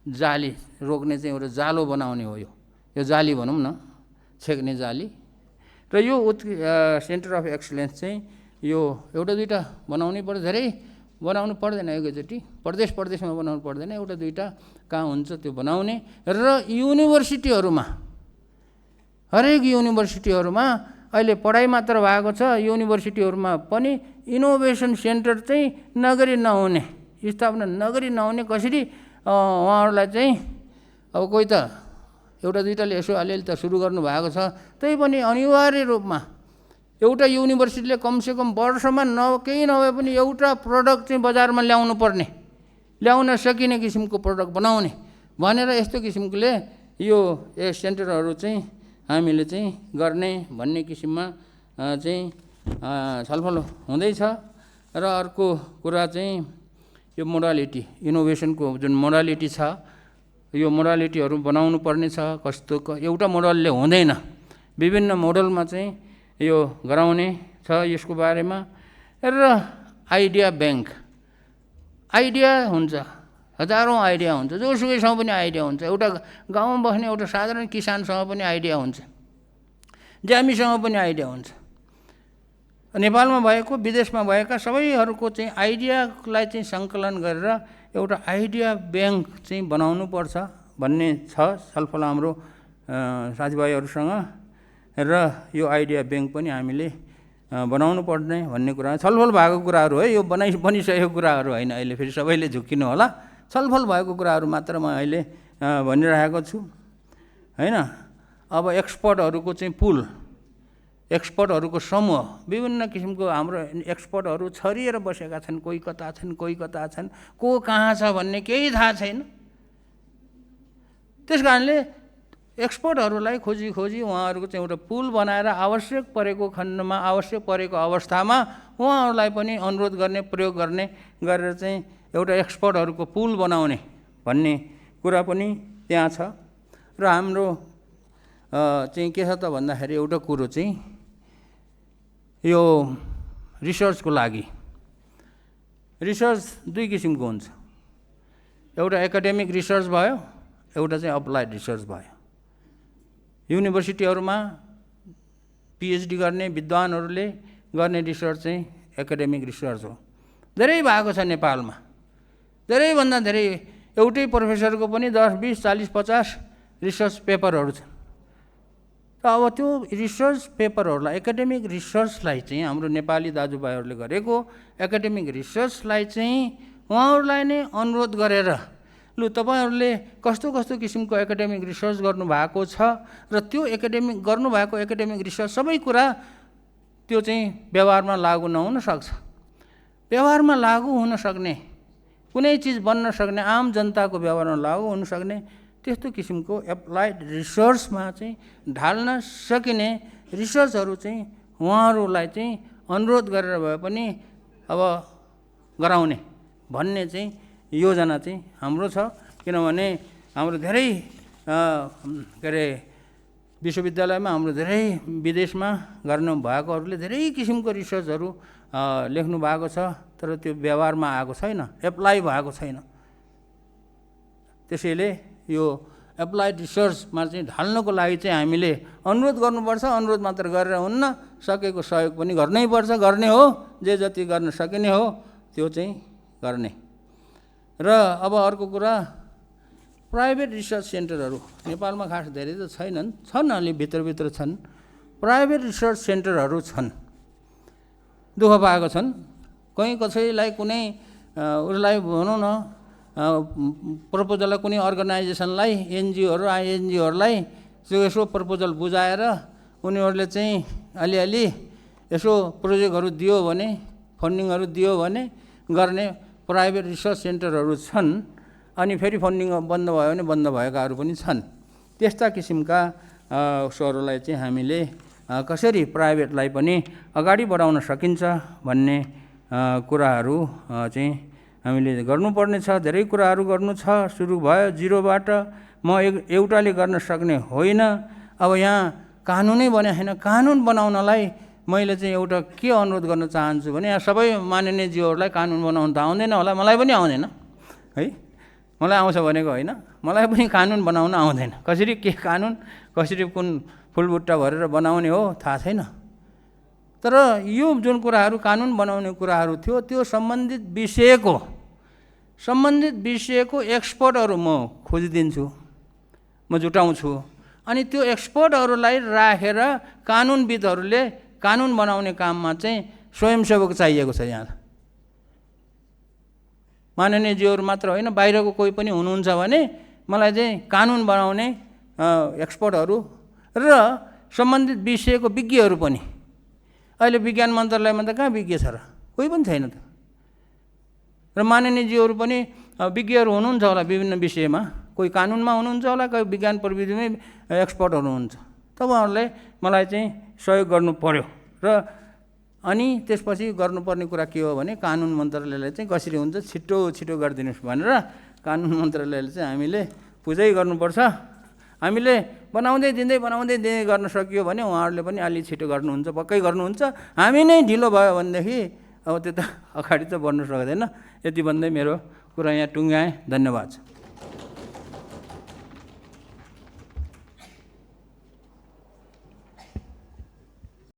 जाली, रोक्ने चाहिँ एउटा जालो बनाउने हो। यो जाली भनौँ न, छेक्ने जाली। र यो सेन्टर अफ एक्सलेन्स चाहिँ यो एउटा दुईवटा बनाउनै पर्छ, धेरै बनाउनु पर्दैन, एकैचोटि प्रदेशमा बनाउनु पर्दैन, एउटा दुईवटा कहाँ हुन्छ त्यो बनाउने। र युनिभर्सिटीहरूमा, हरेक युनिभर्सिटीहरूमा अहिले पढाइ मात्र भएको छ, युनिभर्सिटीहरूमा पनि इनोभेसन सेन्टर चाहिँ स्थापना नगरी नहुने कसरी उहाँहरूलाई चाहिँ अब कोही त एउटा दुईवटाले यसो अलिअलि त सुरु गर्नुभएको छ, त्यही पनि अनिवार्य रूपमा एउटा युनिभर्सिटीले कमसेकम वर्षमा केही नभए पनि एउटा प्रडक्ट चाहिँ बजारमा ल्याउन सकिने किसिमको प्रडक्ट बनाउने भनेर यस्तो किसिमले यो सेन्टरहरू चाहिँ हामीले चाहिँ गर्ने भन्ने किसिममा चाहिँ छलफल हुँदैछ। र अर्को कुरा चाहिँ यो मोडालिटी, इनोभेसनको जुन मोडालिटी छ, यो मोडालिटीहरू बनाउनु पर्ने छ। कस्तो एउटा मोडलले हुँदैन, विभिन्न मोडलमा चाहिँ यो गराउने छ यसको बारेमा। र आइडिया ब्याङ्क, आइडिया हुन्छ, हजारौँ आइडिया हुन्छ, जोसुकैसँग पनि आइडिया हुन्छ, एउटा गाउँमा बस्ने एउटा साधारण किसानसँग पनि आइडिया हुन्छ, ज्यामीसँग पनि आइडिया हुन्छ। नेपालमा भएको विदेशमा भएका सबैहरूको चाहिँ आइडियालाई चाहिँ सङ्कलन गरेर एउटा आइडिया ब्याङ्क चाहिँ बनाउनु पर्छ भन्ने छ छलफल हाम्रो साथीभाइहरूसँग। र यो आइडिया ब्याङ्क पनि हामीले बनाउनु पर्ने भन्ने कुरा छलफल भएको कुराहरू है, यो बनिसकेको कुराहरू होइन। अहिले फेरि सबैले झुक्किनु होला, छलफल भएको कुराहरू मात्र म अहिले भनिरहेको छु होइन। अब एक्सपर्टहरूको चाहिँ पुल, एक्सपर्टहरूको समूह, विभिन्न किसिमको हाम्रो एक्सपर्टहरू छरिएर बसेका छन्, कोही कता छन्, को कहाँ छ भन्ने केही थाहा छैन। त्यस कारणले एक्सपर्टहरूलाई खोजी उहाँहरूको चाहिँ एउटा पुल बनाएर आवश्यक परेको खण्डमा, आवश्यक परेको अवस्थामा उहाँहरूलाई पनि अनुरोध गर्ने, प्रयोग गर्ने गरेर चाहिँ एउटा एक्सपर्टहरूको पुल बनाउने भन्ने कुरा पनि त्यहाँ छ। र हाम्रो चाहिँ के छ त भन्दाखेरि एउटा कुरो चाहिँ यो रिसर्चको लागि, रिसर्च दुई किसिमको हुन्छ, एउटा एकाडेमिक रिसर्च भयो, एउटा चाहिँ अप्लाइड रिसर्च भयो। युनिभर्सिटीहरूमा पिएचडी गर्ने विद्वानहरूले गर्ने रिसर्च चाहिँ एकाडेमिक रिसर्च हो, धेरै भएको छ नेपालमा, धेरैभन्दा धेरै। एउटै प्रोफेसरको पनि 10, 20, 40, 50 रिसर्च पेपरहरू छन्। अब त्यो रिसर्च पेपरहरूलाई, एकाडेमिक रिसर्चलाई चाहिँ हाम्रो नेपाली दाजुभाइहरूले गरेको एकाडेमिक रिसर्चलाई चाहिँ उहाँहरूलाई नै अनुरोध गरेर लु तपाईँहरूले कस्तो कस्तो किसिमको एकाडेमिक रिसर्च गर्नुभएको छ र त्यो गर्नुभएको एकाडेमिक रिसर्च सबै कुरा त्यो चाहिँ व्यवहारमा लागू नहुन सक्छ। व्यवहारमा लागू हुन सक्ने, कुनै चिज बन्न सक्ने, आम जनताको व्यवहारमा लागू हुन सक्ने त्यस्तो किसिमको एप्लाइड रिसर्चमा चाहिँ ढाल्न सकिने रिसर्चहरू चाहिँ उहाँहरूलाई चाहिँ अनुरोध गरेर भए पनि अब गराउने भन्ने चाहिँ योजना चाहिँ हाम्रो छ। किनभने हाम्रो धेरै के अरे विश्वविद्यालयमा हाम्रो धेरै विदेशमा गर्नुभएकोहरूले धेरै किसिमको रिसर्चहरू लेख्नु भएको छ, तर त्यो व्यवहारमा आएको छैन, एप्लाई भएको छैन। त्यसैले यो एप्लाइड रिसर्चमा चाहिँ ढाल्नको लागि चाहिँ हामीले अनुरोध गर्नुपर्छ। अनुरोध मात्र गरेर हुन्न, सकेको सहयोग पनि गर्नै पर्छ। गर्ने हो, जे जति गर्न सकिने हो त्यो चाहिँ गर्ने। र अब अर्को कुरा, प्राइभेट रिसर्च सेन्टरहरू नेपालमा खास धेरै त छैनन्, छन् अलि भित्रभित्र छन्। प्राइभेट रिसर्च सेन्टरहरू छन्, दुःख पाएको छन्। कहीँ कसैलाई कुनै उसलाई भनौँ न प्रपोजललाई कुनै अर्गनाइजेसनलाई, एनजिओहरू आइएनजिओहरूलाई यसो प्रपोजल बुझाएर उनीहरूले चाहिँ अलिअलि यसो प्रोजेक्टहरू दियो भने, फन्डिङहरू दियो भने गर्ने प्राइभेट रिसर्च सेन्टरहरू छन्। अनि फेरि फन्डिङ बन्द भयो भने बन्द भएकाहरू पनि छन्। त्यस्ता किसिमका उसहरूलाई चाहिँ हामीले कसरी प्राइभेटलाई पनि अगाडि बढाउन सकिन्छ भन्ने कुराहरू चाहिँ हामीले गर्नुपर्ने छ। धेरै कुराहरू गर्नु छ, सुरु भयो जिरोबाट। म एउटाले गर्न सक्ने होइन। अब यहाँ कानुनै बने छैन। कानुन बनाउनलाई मैले चाहिँ एउटा के अनुरोध गर्न चाहन्छु भने, यहाँ सबै माननीय ज्यूहरूलाई कानुन बनाउन त आउँदैन होला, मलाई पनि आउँदैन है, मलाई आउँछ भनेको होइन, मलाई पनि कानुन बनाउन आउँदैन। कसरी के कानुन, कसरी कुन फुलबुट्टा भरेर बनाउने हो थाहा छैन। तर यो जुन कुराहरू कानुन बनाउने कुराहरू थियो, त्यो सम्बन्धित विषयको एक्सपर्टहरू म खोजिदिन्छु, म जुटाउँछु। अनि त्यो एक्सपर्टहरूलाई राखेर कानुनविदहरूले कानुन बनाउने काममा चाहिँ स्वयंसेवक चाहिएको छ। यहाँ माननीय ज्यूहरू मात्र होइन, बाहिरको कोही पनि हुनुहुन्छ भने मलाई चाहिँ कानुन बनाउने एक्सपर्टहरू र सम्बन्धित विषयको विज्ञहरू पनि। अहिले विज्ञान मन्त्रालयमा त कहाँ विज्ञ छ र, कोही पनि छैन त। र माननीय ज्यूहरू पनि विज्ञहरू हुनुहुन्छ होला विभिन्न विषयमा, कोही कानुनमा हुनुहुन्छ होला, कोही विज्ञान प्रविधिमै एक्सपर्टहरू हुनुहुन्छ। तपाईँहरूले मलाई चाहिँ सहयोग गर्नु पर्यो। र अनि त्यसपछि गर्नुपर्ने कुरा के हो भने, कानुन मन्त्रालयले चाहिँ कसरी हुन्छ छिटो छिटो गरिदिनुहोस् भनेर कानुन मन्त्रालयले चाहिँ हामीले पुजै गर्नुपर्छ। हामीले बनाउँदै दिँदै गर्न सकियो भने उहाँहरूले पनि अलि छिटो गर्नुहुन्छ, पक्कै गर्नुहुन्छ। हामी नै ढिलो भयो भनेदेखि अब त्यो त अगाडि त बढ्नु सक्दैन। यति भन्दै मेरो कुरा यहाँ टुङ्गाएँ। धन्यवाद।